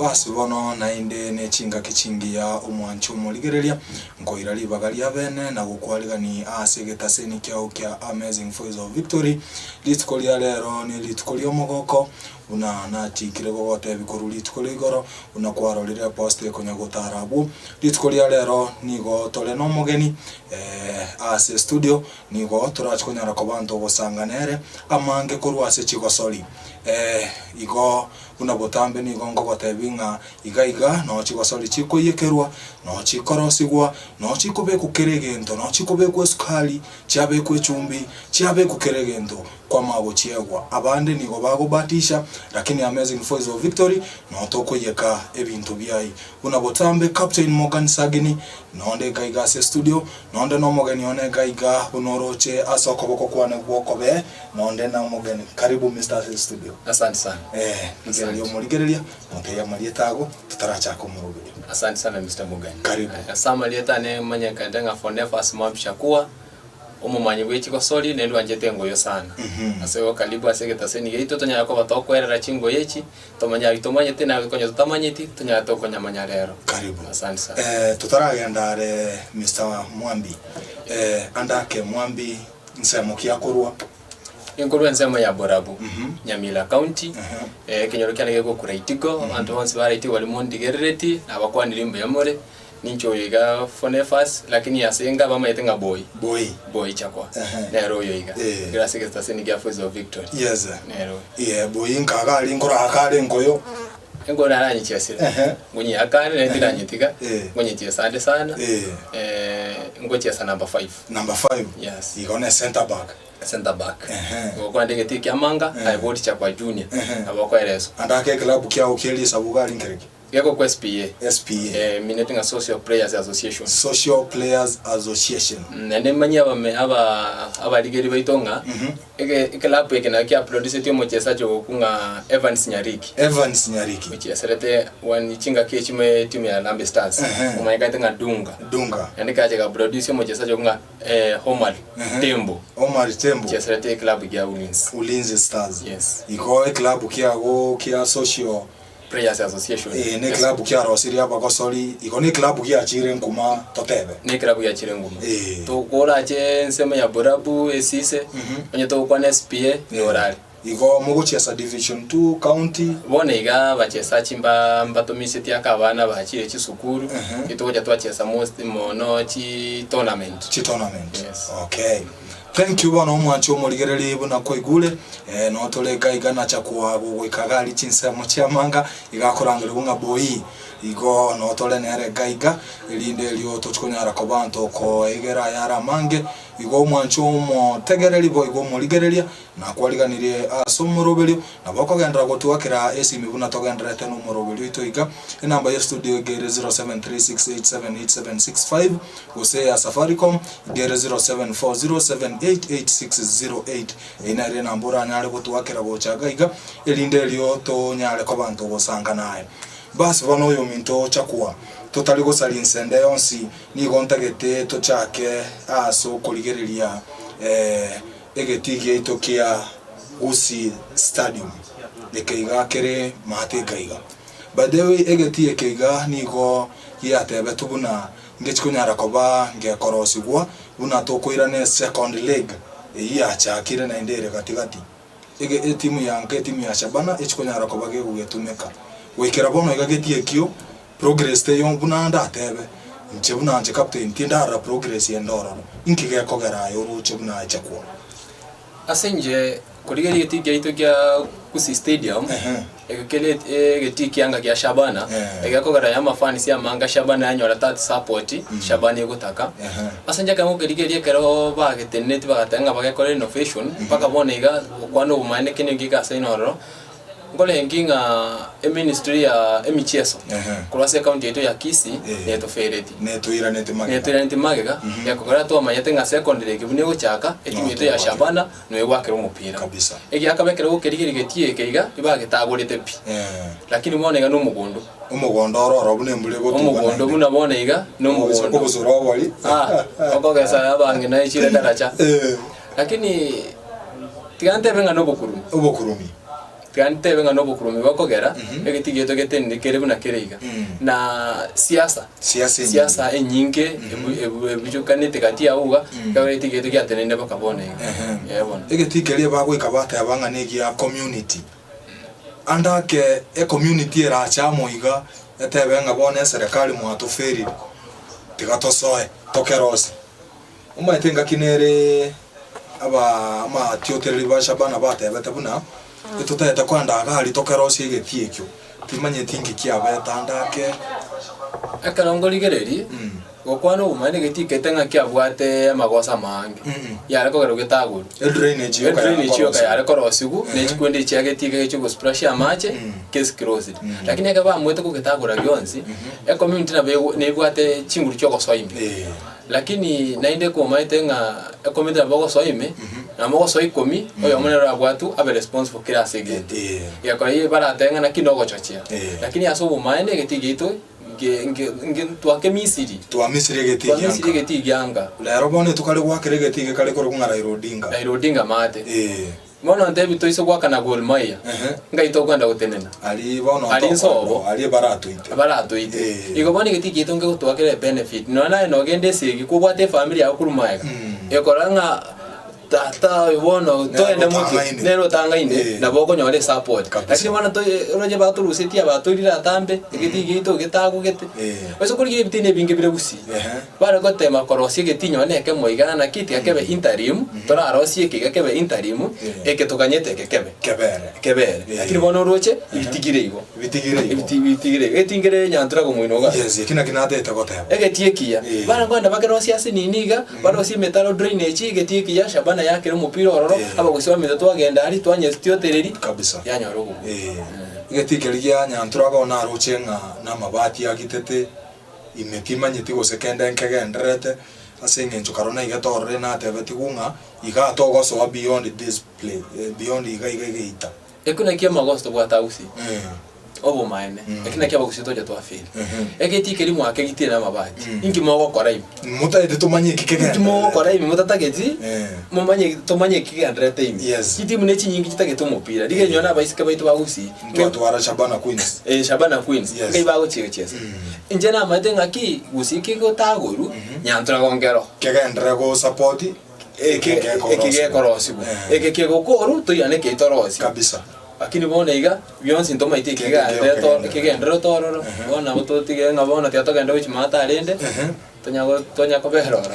Basi bono naende ne chingaki chingiya omwanche omorigereria, nkoira ribaga ria bene na gokwarigani ase egetaseni kiao kia Amazing Voice of Victory. Rituko ria rero ne rituko ri'omogoko, buna nachikire gogotebia korwa rituko ria igoro, buna kwarorire eposta ekonya gotara abwo. Rituko ria rero nigo tore nomogeni ase estudio, nigo torache konyara koba ntogosanga nere amange korwa ase chigosori. Igo Buna botambe nigo nkogotebia ng'a iga iga noo chigosori chikoiyekerwa, noo chikorosigwa, noo chikobekwa kera egento, noo chikobekwa esukari, chiabekwa echumbi, chiabekwa kera egento, kwamanya gochiegwa. Abande nigo bagobatisha, lakini Amazing Voice of Victory noo tokoiyeka ebinto biai. Buna botambe Captain Morgan Sagini, nonde iga iga ase estudio, nonde nomogeni one iga iga buna oroche ase okoboko kwane gw'okobee, Nonde na omogeni. Karibu Mister ase studio. Asante sana. Eh, rigereria omorigereria, motebie amarieta ago, totarachaka omoroberio. Asante sana Mister Mogeni. Karibu. Ase amarieta ane manyekente ng'a Phonefas Mwambi Shakua, omomanyi bwe chigosori naende oanchete engoyo sana. Ase igo karibu ase egetaseni giaito tonyare koba tokwerera chingoyo echi, tomanye aria tomanyete na aria konya totamanyeti, tonyare tokonyamanya rero. Karibu. Asante sana. Eh, totaragenda are Mister Mwambi, eh, andake Mwambi Nsemo ki akorwa? Ninkorwa ensemo ya Borabu, Nyamira County, ekenyoro kiane gegokura Itigo, abanto bonsi bare Itigo baria mondigerereti, nabakwanirie mbuya more, ninche oyo iga Phonefas, lakini ase enga bamanyete ng'a Boy, Boy. Boy Chakwa, Ehe. nere oyo iga, Eh. ekero ase egetaseni kia Voice of Victory, Yes. nere oyo. Ye, boy nkaga aria nkoraka are nkoyo. Engo naranyechiesire, Ehe. ngonyeakane naende tiranyetiga, Eh. ngonyechiesa ande sana, Eh. ngochiesa number five. Number five. Yes. Igo ne center back. Center back. Ehe. Gokora nde egetii kia manga, Eh. aye boti chia kwa junior. Ehe. Nabo okoereswa. Ande ake eklabu kiao kie risabu iga aria nkereki? Gegokwa SPA. SPA. Eh, mineti ng'a Social Players Association. Social Players Association. Naende manyie abame aba abarigeri baito ng'a ege eklabu eke nakio kiaproduceti omochesachi ogokwa ng'a Evans Nyariki. Evans Nyariki. Ocheserete one chingaki echimo etimu ya Harambee Stars. Ehe. Omanyekanyete ng'a Dunga. Dunga. Naende kacha gaproduce omochesachi okwo ng'a Omar Ehe. Tembo. Omar Tembo. Ocheserete eklabu kia Ulinzi. Ulinzi Stars. Yes. Igo eklabu kiago kia Social Players Association. Eh, ne eklabu kiarosirie abagosori, igo ne eklabu giachire nkuma totebe. Ne eklabu giachire nguma. Eh. Tokorache ensemo ya Borabu, Esise, onye togokwana SPA, nigo orare. Igo mogochiesa division two county. Bono iga abachesachi mba mbatomisetie ake abana bachire chisukuru, Ehe. etogocha twachesa most mono chi tournament. Chi tournament. Yes. Okay. Thank you bono omwanchi omorigereri buna kwaigure eh, notore iga iga nacha kwa gogoika iga aria chinsemo chiamanga iga akorangerigwa ng'a boyi igo notore nere iga iga erinde erio tochi konyara koba ntokoegera ayare amange igo omwanchi omotegereri boigo omorigereria Nakwariganirie ase omoroberio, nabo okogenderera gotuakera esimi buna togendererete nomoroberio oito iga. Enamba ye studio iga ere 0736878765 gose eya Safaricom iga ere 0740788608. Eyio nere enamba oranyare gotuakera gocha iga iga erinde erio tonyare koba ntogosanga naye. Basi bono oyominto chakua, totari gosaria inse ende yonsi, nigo ntagete tochake ase okorigereria Egetii giaito kia Gusii Stadium eke iga kere maate eke iga. By the way egetii eke iga nigo giatebetwe buna ngechi konyara koba ngekorosigwa buna tokoirana esecond leg eyio yachakire naende ere gati gati. Ege etimu ya nka etimu ya Shabana echi konyara koba gegogetumeka. Goikera bono iga getii ekio Progress teiyo buna ndatebe, inche buna inche captain tindarora progress ende ororo. Inki gekogera aye oroche buna ache kwo? Ase inche korigereria egetii kiaito kia Gusii Stadium, Ehe. eke kere egetii kianga kia Shabana, Eh. egekogera ya amafans amange Shabana yanyora that support Shabana egotaka. Ehe. Ase inche ekero ngokerigereria ekero bageteneneti bagateba ng'a bagekore renovation, mpaka bono iga gokwana obomaene kende ngeike ase ine ororo, Nkorenge ng'a eministry ya emichieso Ehe. korwa ase ecounty yaito ya Kisii Eh. netofereti. Netoiraneti magega. Netoiraneti magega, gekogera twamanyete ng'a secondary eke buna egochaka, etimu yaito ya Shabana noyo egwakera omopira. Kabisa. Egiakaba ekero gokerigeria getie eke iga, ibagetagorete pi. Eh. Lakini bono iga nomogondo. Omogondo oro oro buna embura egotuba Omogondo naende. buna bono iga, nomogondo. Kobusura obori. Ah, okogesa abang'ina echire daracha. Eh. Lakini tiga ntebe ng'a nobokurumi. Obokurumi. Tiga ntebe ng'a nobokurume bokogera egetii giaito getenene kere buna kere iga. Na siasa, Siasa enyinge. siasa enyinge ebu- ebu- ebuchukanete gati yabo iga, ekero egetii giaito giatenenire mpaka bono iga. Ehe. Eh bono. Egetii keria bagoika bateba ng'a negia community. Ande ake ecommunity erache amo iga etebe ng'a bono eserekari mwatoferire, tiga tosoe tokerosie. Omanyete engaki nere aba amatiotereri ba Shabana batebete buna, Etotaete koenda iga aria tokerosie egetii ekio, timanyeti inki kiabete ande ake. Ekero nkorigereria, gokwana obomaene egetii kete ng'a kiabwate amagoso amaange, yare kogerwa getagorwe. Edrainage yoka yare Edrainage yoka korosigwa. yare korosigwa, ne chikwende chia getii eke gechi gosplash amache, case closed. Lakini ekero bamoete kogetagora gionsi, ecommunity nabo ego nebwate chinguru chia ogosoa ime. Eh. Lakini naende komaete ng'a ekomiti nabo ogosoa ime, nabo ogosoa ikomi, oyomo nere orabwatwe abe responsible kera ase egento. Eh. Egekora eyio baratebe ng'a naki nogochochea. Eh. Lakini ase obomaene egetii giaito nge nge nge twakemisiri. Twamisiri egetii Twamisiri gianka. egetii gianka. Rero bono etukare goakera egetii gekare korokwa ng'a Raila Odinga. Raila Odinga maate. Eh. Bono ntebi toise goakana Gor Mahia, Ehe. ngai tokwenda gotenena. Aria bono Aria ntokora nsobo. aria baratoite. Baratoite. Eh. Igo bono egetii giaito ngegotoakera ebenefit, nonya naye nogende esegi kobwate efamiri yago korwa magega, Mm. ekora ng'a tata oyo bono Nere toende motwe, otang'aine. nere otang'aine, Eh. nabo okonyora esupport. Kabisa. Lakini bono toi oroche batorusetie abatorire atambe, egetii giaito getagogete. Eh. Ase okorigia ebitina ebinge bire gusii. Ehe. Bare gotema korosia egetinyo one ekemo iga naki tiga kebe interim, torarosie eke iga kebe interim, eke toganyete eke kebe. Kebere. Kebere. Eh. Lakini bono oroche, ebitigire igo. Bitigire igo. Ebiti bitigire igo. Etingere nyantura gomoino iga. Yes, eki naki natete goteba. Egetii ekiya. Eh. Bare nkoenda bakerosie ase nini iga, barosie emetaro drainage, egetii ekiya, Shabana yakire omopira ororo, Eh. abagosi baminto twagenda aria, twanyetiotereri, Kabisa. yanyora obobui. Eh. Egetii keria gia nyantura bono naroche ng'a namabati agitete. Ime timanyeti gose kende nkegendererete, ase engencho karo naigete ororo natebetigwe ng'a igaa togosoa beyond this place, beyond iga iga egeita. Ekio nakio amagoso tobwate agusii, Eh. obomaene, ekio nakio abagusii tocha twafeil. Mhm. Egetii keria mwakegitire na amabati, inki mogokora ime? Motagete tomanye eki Inki kegendererete. mogokora ime motatageti, Eh. momanye tomanye eki kegendererete ime. Yes. Chitimu ne chinyingi chitagete omopira, rigerio nonye na abaiseke baito ba gusii, Ntwatwara Shabana Queens. Eh, Shabana Queens, Yes. ngai bagochia gochiesa. Inche namanyete ng'aki gusii kegotagorwa, nyantura gongero. Kegenderere gosupport Eke eke gekorosiwa. Eke kegokorwa toirane eke torosie. Kabisa. Lakini bono iga bionsi ntomaete eke Kende kegenderere to- kegenderere. kegenderere tororo, bono nabo totige ng'a bono tiga togende gochia maate arende, tonya go tonya kobera ororo.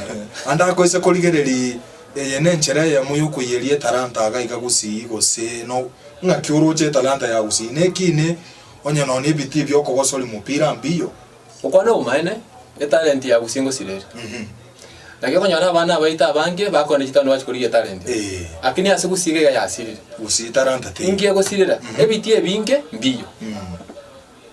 Ande akoise korigereria eye nenchera eyemo yokoiyeria etalanta iga iga gusii gose no ng'aki oroche etalanta ya gusii nekine onye nonya ebitii biokogosoria mopira mbiyo. Gokwana obomaene, etalenti ya gusii ngosira ere. Naki okonyora abana abaito abange bakogenda chitaoni bachia korigia etalenti. Eh. Lakini ase gusii iga iga yasirire. Gusii talanta teiyo. Inki egosirera? Ebitii ebinge mbiyo.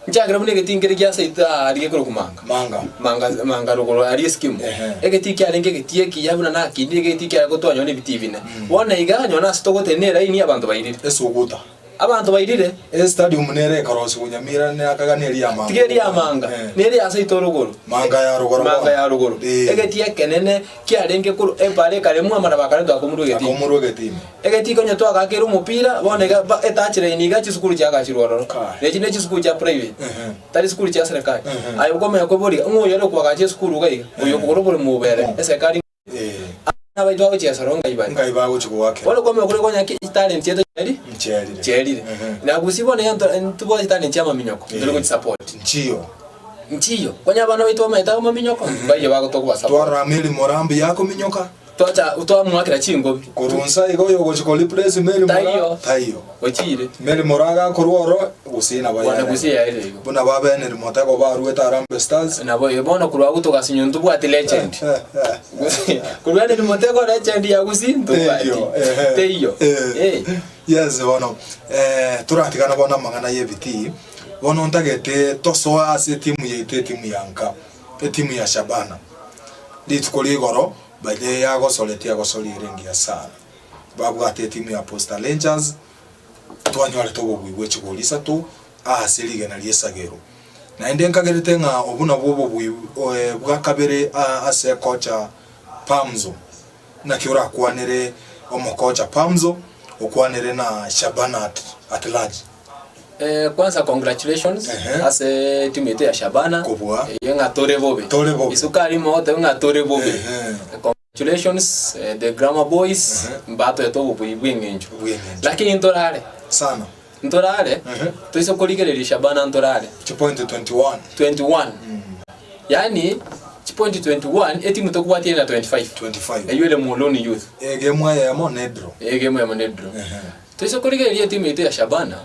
Nchakera buna egetii nkere gia seito aaria gekorokwa Manga. Manga. Manga Manga rogoro aria eskimu. Ehe. Egetii kiarenge egetii ekiya buna nakindire egetii kiare gotwanyora na ebitii bine. Bono iga nyora ase togotenena eraini abanto bairire. Esuguta. Abanto bairire. Estadium nere ekorosigwa Nyamira neakaga neri ya Manga. Tiga eri ya Manga, Eh. nere ya seito rogoro. Manga ya rogoro Manga bono. ya rogoro. Eh. Egetii ekenene kiarenge korwa ebara ekaremwa amaraba akarentwa akomurwa egetii. Akomurwa egetii ime. Egetii konya twagakeire omopira, bono iga ba etouch line iga chisukuru chiagachirwe ororo. Kai. Na echi ne chisukuru chia private, Ehe. tari sukuru chia serikali. Ehe. Aye okomanya koboria, ng'o oyo ore koagacha esukuru iga iga? Oyo okogora oboremo obere, eserikali Eh. abana baito bagochia esoro ngai bare. Ngai bagochia goakera. Bono okomanya kore konya ki chitalent chiaito chieri Ncherire. chierire. Ehe. Na gusii bono iga nto- ntobwate chitalent chia amaminyoko, Eh. ntori gochisupport. Nchiyo. Nchiyo. Konya abana baito bamaete amaminyoko, mbaiyo bagotokoba support. Twarora Mary Moraa mbuya akominyoka. Twacha twamoakera chingobi. Korwa nsa iga oyo ogochia ko replace Mary Moraa Taiyo. taiyo. Ochire. Mary Moraa agakorwa oro gusii nabo Bono yaerire. gusii yaerire igo. Buna ba Benard Motego baruete Harambee Stars. Nabo igo bono korwa agwo togasinywa ntobwati legend. Korwa Benard Motego legend ya gusii ntobwati. Teiyo, ehe. Teiyo. Eh. Eh. Yes bono eh, toratigana bono amang'ana y'ebitii bono ntagete tosoe ase etimu yaito etimu ya nka etimu ya Shabana rituko ria igoro By the way yagosoretie agosoria ere engiya sana. Babwate etimu ya Posta Rangers twanyorete obobui bwe chigori isato ase rigena ri'esagero. Naende nkagerete ng'a obwo nabwo obobui bwa kabere ase kocha Pamzo. Naki orakwanere omokocha Pamzo? Okwanere na Shabana at, at large. Eh, kwanza congratulations Ehe. ase timu yaito ya Shabana Kobua. eye ng'a tore bobe Tore bobe. isukari mogotebi ng'a tore bobe Ehe. Congratulations eh, the grammar boys Ehe. mbatoete obobui bw'eng'encho Bw'eng'encho. lakini ntorare Sana. ntorare Ehe. toise korigereria Shabana ntorare Chipoint 21. 21 yaani chipoint 21 etimu tokobwatia ere na 25 25. eywo ere Muhoroni Youth Egemu eyemo ne draw. egemu eyemo ne draw Ehe. Toise korigereria etimu yaito ya Shabana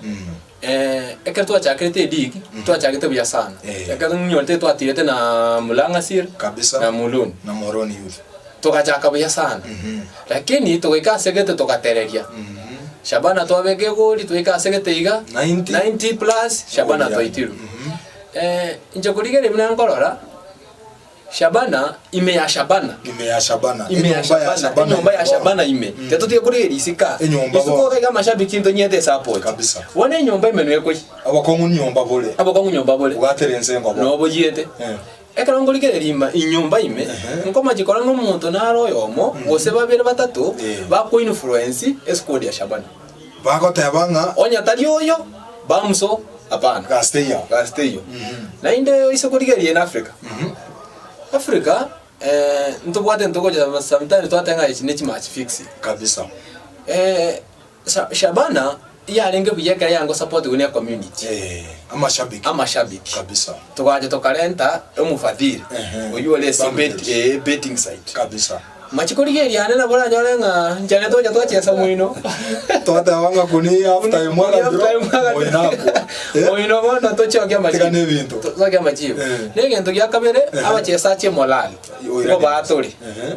eh, ekero twachakerete eligi twachagete buya sana Eh. ekero nyorete twatirete na Murang'asir Kabisa. na Muhoroni Na Muhoroni Youth. togachaka buya sana lakini togaika ase gete togatereria Shabana twabeka egori twaika ase gete iga 90. 90 plus Shabana Egori yaye. twaitirwe eh, inche korigereria buna nkorora Shabana ime ya Shabana Ime ya Shabana. ime ya Enyomba ya Shabana Shabana. enyomba ya Shabana ime tetotige korigereria isika Enyomba isiko bono. iga amashabiki ntonyete esupport Kabisa. bono enyomba ime nwekoi Abakong'u nyomba bore. abakong'u nyomba bore Bwatere ense ngobo. noboyiete Eh. ekero nkorigereria ima enyomba ime Ehe. nkomachi korora ng'a omonto nare oyomo gose babere batato Eh. bako influence esquad ya Shabana Bagoteba ng'a onya tari oyo bamso hapana gasteiyo. gasteiyo naende oise korigereria in Africa Africa eh, ntobwate ntogocha sometimes twateba ng'a echi ne chimatch fixing Kabisa. eh, Sha- Shabana yarenge buya ekero yango support ne community Eh, amashabiki. amashabiki Kabisa. togacha tokarenta omofadhili Ehe. oywo ore ase Bangladesh. bet, eh, betting site Kabisa. machi korigereria ane nabo oranyore ng'a nchare tocha twachesa moino Twateba ng'a kuni half time Kuni half time moino akwa. Eh, moino bono tochoke Tiga na ebinto. tochoke amachibo Eh. na egento gia kabere Ehe. abachesachi emorali Oirane. ngo batore Ehe.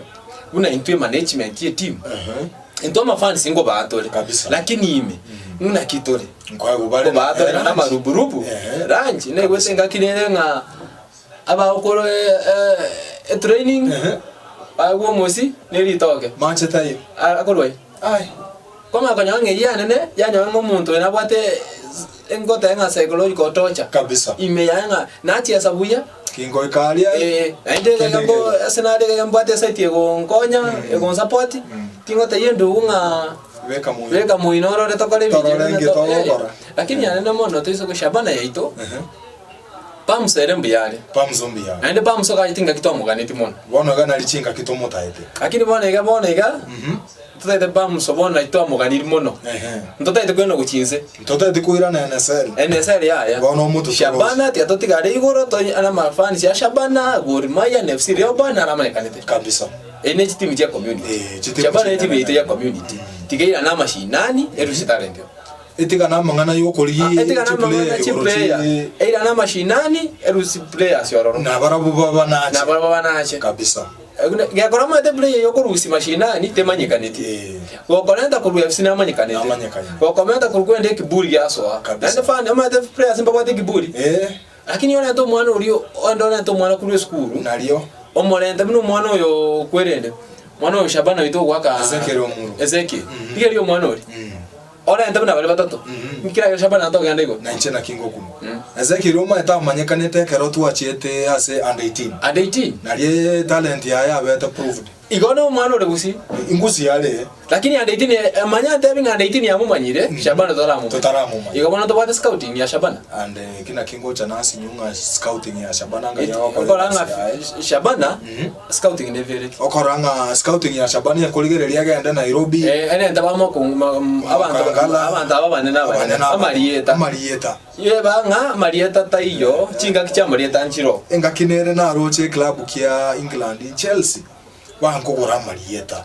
buna intwe management ye team Ehe. intwe amafans ngo batore Kabisa. lakini ime ng'aki tore Nkoegwa bare ngo batore na- na amaruburubu Ehe. ranchi naigwete engaki nere ng'a abagokora etraining Ehe. bagwa omosi na eritoke Manche taiyo. akorwa aye Ai. Kwamanya konyora ng'a eyio yanene yanyora ng'a omonto oyo nabwate ngoteba ng'a psychological torture Kabisa. ime yaye ng'a nachiesa buya Kingoika aria. eh, naende Kende iga mbo kende. ase nare iga mbwate esite egonkonya egonsupport tingotebia endugu ng'a Beka moino. beka moino orore tokore ebinto Torore ebi nki to- eh, togokora. lakini yanene mono toise shabana yaito Ehe. Pamuso ere mbuya are. Pamuso mbuya are. Naende pamuso gachete chingaki twamoganeti mono. Bono iga nari chingaki tomotaete. Lakini bono iga bono iga, totaete pamuso bono nari twamoganiri mono. Ehe. Ntotaete koirana gochia inse. Ntotaete koirana NSL. NSL yaya. Bono omotutu Shabana tiga totigare igoro to na amafans ya Shabana, Gor Mahia na FC Leopards naro amanyekanete. Kabisa. Eye ne chitimu chia community. Eh, chitimu Shabana ne chia etimu yaito ya community. Tiga eirane amashinani, erusie talent eo. Etigane amang'ana y'okorigia Etigane amang'ana chiplayer igoro chiplayer chi eirane amashinani erusi players ororo. Nabarabwo babanache. Nabarabwo babanache. Kabisa. Gekora omanyete player yokorusia mashinani temanyekaneti. Eh. Gokorenta korwa FC namanyekanete. Namanyekane. Gokomenta korwa kwenda ekiburi giasoa. Kabisa. Naende fan omanyete players mbabwate ekiburi. Eh. Lakini orente omwana oria onde orente omwana korwa esukuru. Nario. Omorente buna omwana oyo okwerende. Omwana oyo Shabana oito ogoaka Ezekiel Omuro. Ezekiel. Rigereria omwana oria. Mm. Orente buna baria batato, inki kerabe Shabana togenda igoro? Na inche naki ngokumwa. Ezekiel omanyete amanyekanete ekero twachiete ase under 18. Under 18? Nario etalent yaye yabete proved. Igo nomwana ore gusii. Ingusi are. Lakini under 18 manya ntebi ng'a under 18 yamomanyire, Shabana totaramomanya. Totaramomanya. Igo bono tobwate scouting ya Shabana. And eki naki ngocha nasinywa ng'a scouting ya Shabana ng'a yagokora Okora egasi ng'a yaye. Shabana scouting nevereti. Okora ng'a scouting ya Shabana ekorigereria egende Nairobi. Eh, erente bamoko abanto Kampala. abanto aba abanene abanene Abanene abanene. amarieta. Amarieta. Yeba ng'a amarieta taiyo, chingaki chi'amarieta nchiroo. Engaki nere naroche eclub kia England Chelsea bankogora amarieta.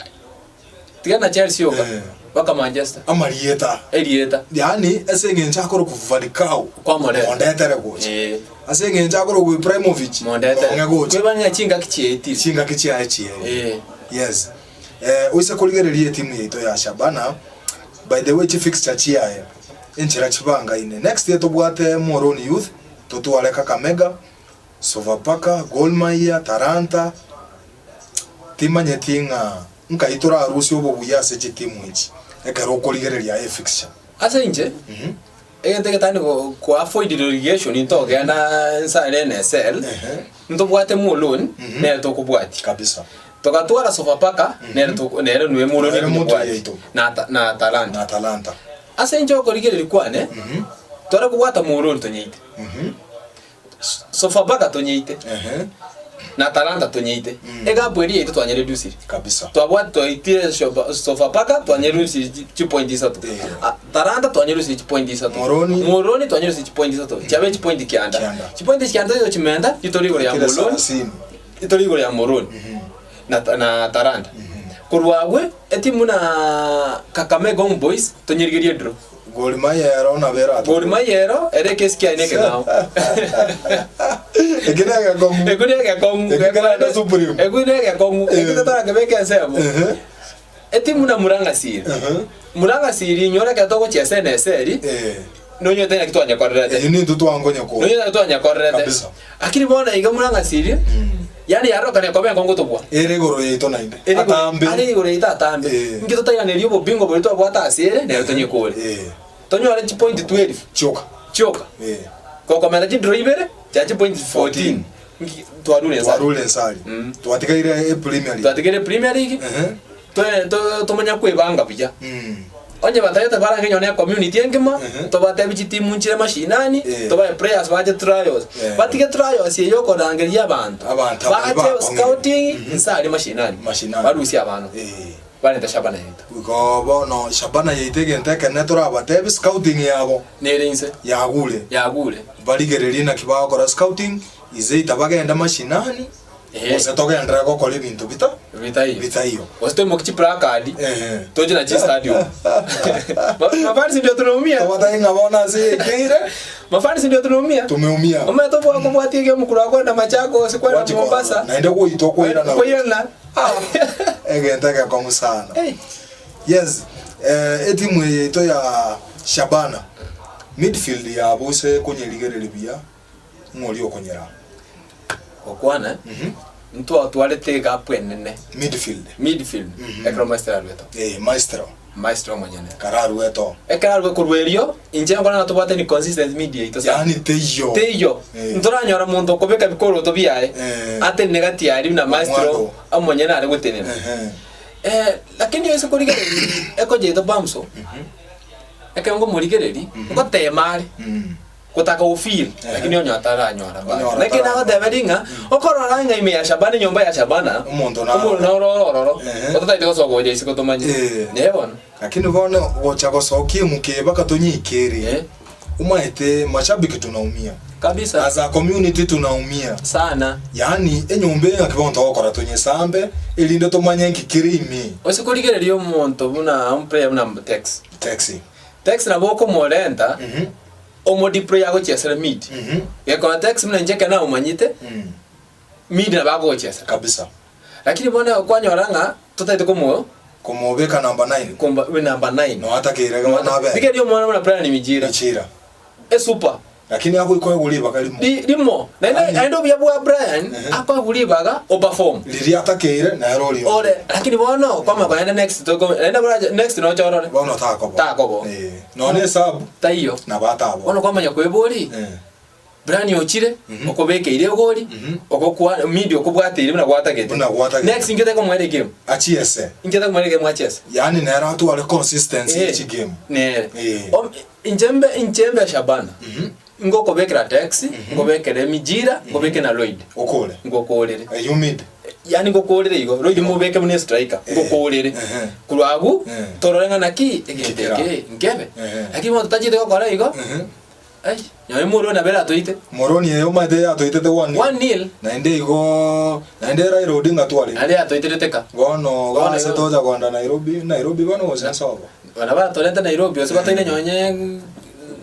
Tiga na Chelsea yoka, Eh. mpaka Manchester. Amarieta. Erieta. Yaani ase eng'encho akorokwa Falcao Kwamoreta. mondetere gocha. Eh. Ase eng'encho akorokwa Ibrahimovic Mondetere. mong'e gocha. Kweba ng'a chingaki chiaetire. Chingaki chiaye chiaerire. Eh. Yes. Eh, oise korigereria etimu yaito ya Shabana, by the way chifixture chiaye enchera chibangaine. Next year tobwate Muhoroni Youth, totware Kakamega, Sofapaka, Gor Mahia, Talanta, Timanyeti ng'a nkai torarusie obobuya ase chitimu echi ekero okorigereria aye efixture. Ase inche, egento egetani go ko avoid relegation ntogenda nsare NSL, Ehe. ntobwate Mulun, nere tokobwatia. Kabisa. Togatwara Sofapaka, nere toko- nere nwe Moroni Nere motwe tobwate, yaito. na Ta- na Talanta. Na Talanta. Ase inche okorigereria kwane, tware kobwata Moroni tonyeite, Sofapaka tonyeite, Ehe. na Talanta tonyeite. Egapu eria yaito twanyeredusirie. Kabisa. Twabwate twaitire Shoba- Sofapaka twanyerusirie chi- chipoint isato. Eh. Ah, Talanta twanyerusirie chipoint isato. Moroni. Moroni twanyerusirie chipoint isato. Chiabe chipoint kianda. Kianda. Chipoint kianda igo chimenta chitori igoro ya Kera Moroni. sarasini. Itori igoro ya Moroni na na Talanta. Korwa abwe etimu na Kakamega Homeboyz tonyerigerie edraw. Gor Mahia ero nabo eratokore. Gor Mahia ero ere ekesi kiaye nekeng'ao. Eke negekong'u. Ekio negekong'u. Eke kerende Supreme. Ekio negekong'u. Eh. Eki totarakebeka ensemo. Ehe. Etimu na Murang'a Seal. Ehe. Murang'a Seal inyore ekero togochiesa NSL, Eh. nonyorete ng'aki twanyekorerete. Eyio nintwe twankonya kore. Nonyorete ng'aki twanyekorerete. Kabisa. Lakini bono iga Murang'a Seal, yaani yarorokana koba enkong'u tobua. Ere igoro yaito naende. Ere igoro- Atambe. are igoro yaito atambe. Eh. Inki totairaneria obobingwa boria twabwate ase ere, nere tonyekore. Eh. Tonyore chipoint 12 Chioka. chioka. Eh. Gokomenta chidraw ibere, chia chipoint 14. Nki twarure ensari. Twarure ensari. Mm. Twatigaire e Premier League. Twatigaire Premier League. Ehe. Toe- to- tomanya kwebanga buya. Mm. Onye batagete barange nonye ne community engima, Ehe. tobatebi chitimu nchire mashinani, Eh. tobae prayers bache trials. Eh. Batige trials eye okorangeria abanto. Abanto abare Bache bakong'ire. scouting, inse aria mashinani. Mashinani. Barusie abana. Eh. Barente Shabana yaito. Igo bono Shabana yaito egento ekenene torabatebi scouting yabo Nere inse. yagure. Yagure. Barigererie naki bagokora scouting, is either bagende mashinani, Ehe. gose togenderere gokora ebinto bita Bitaiyo. bitaiyo. Gose toimokie chiplacard, Ehe. toche nachio stadium. Ma- Mafans ndio tunaumia. Tobatebie ng'a bono ase ekeire, Mafans ndio tunaumia. tumeumia. Omanyete obwa kobwatia egia omokuru akwenda Machakos, kwenda Gwachia korora. Mombasa. Naende goitwa koirana. Koirana. Egento egekong'u sana. Hey. Yes, eh, etimu eye yaito ya Shabana, midfield yabo ase konyerigereria buya, ng'o oria okonyera? Gokwana, ntwatwarete egapu enene Midfield. midfield ekero maestro aruete Eh, maestro maestro omonyene kararuete oo. ekero arue korwa erio inche nkora ng'a tobwate ni consistent media yaito sana Yaani teiyo. teiyo Eh. ntoranyora monto okobeka bikoroto biaye Eh. atenene gati aria buna maestro Omwando. omonyene are gotenena Ehe. Eh, lakini ase korigereria ekojaito bamso ekero nkomorigereria ngotema are gotaka gofeel lakini onye otaranyora bado. Onyora Lakini taranyora. nagoteberia ng'a okorora ng'a ime ya Shabana enyomba ya Shabana Omonto naro. omonto naro ore ororo Ehe. otataete gosoka gocha isiko tomanye Eh. Neye bono Lakini bono gocha gosokia emuka eye mpaka tonyeikerie Eh. omaete mashabiki tunaumia kabisa as a community tunaumia sana yaani enyomba eye ng'aki bono togokora tonyesambe erinde tomanye nki kere ime ase korigereria omonto buna omoplayer buna Tex taxi Tex nabo okomorenta Mhm. omodeploy agochesera mid Mhm. gekora Tex buna inche ekero namomanyete Mm. mid nabo agochesera kabisa Lakini bono kwanyora ng'a totaete komo Komobeka number 9. komba we number 9. No atakeire gama nabe. Rigereria omwana buna Brian Mijira. Michira. Esuper. Lakini agoikwa ribaga rimo. Ri, rimo. Naende Yaani- naende obuya bwa Brian Ehe. akoegwa ribaga operform. Riria atakeire nere orio. Ore lakini bono kwamanya naende next toko naende bora next noche orore. Bono takobo. Takobo. Eh. Nonye esabu Taiyo. nabo atabo. Bono kwamanya kwebori. Eh. Brian ochire okobekeire egori ogokwa media okobwateire buna gwatagete. Buna gwatagete. Next inki otakomoera egame? Achiese. Inki otakomoera egame achiese? Yaani nere atware consistency Eh, ye chigame. Nere. Eh. Om- Inche mbe inche mbe Shabana. Ngokobekera Tex, ngobekere Mijira, ngobeke na Lloyd. Okore. Ngokorere. Eyio mid. Yaani ngokorere igo. Lloyd mobeke buna estriker. Eh. Ngokorere. Ehe. Korwa abwo Eh. torore ng'a naki egento Nkekera. eke nkebe. Ehe. Lakini bono totachete gokora igo. Ehe. Ai, nonye moroni nabo eratoite. Moroni eye omanyete yatoitete one nil. One nil. Naende igo naende Raila Odinga twarenge. Naende yatoiterete ka. Bono Bono gase igo. tocha kogenda Nairobi, Nairobi bono gose nsobo. Bana batorente Nairobi gose batoire nonye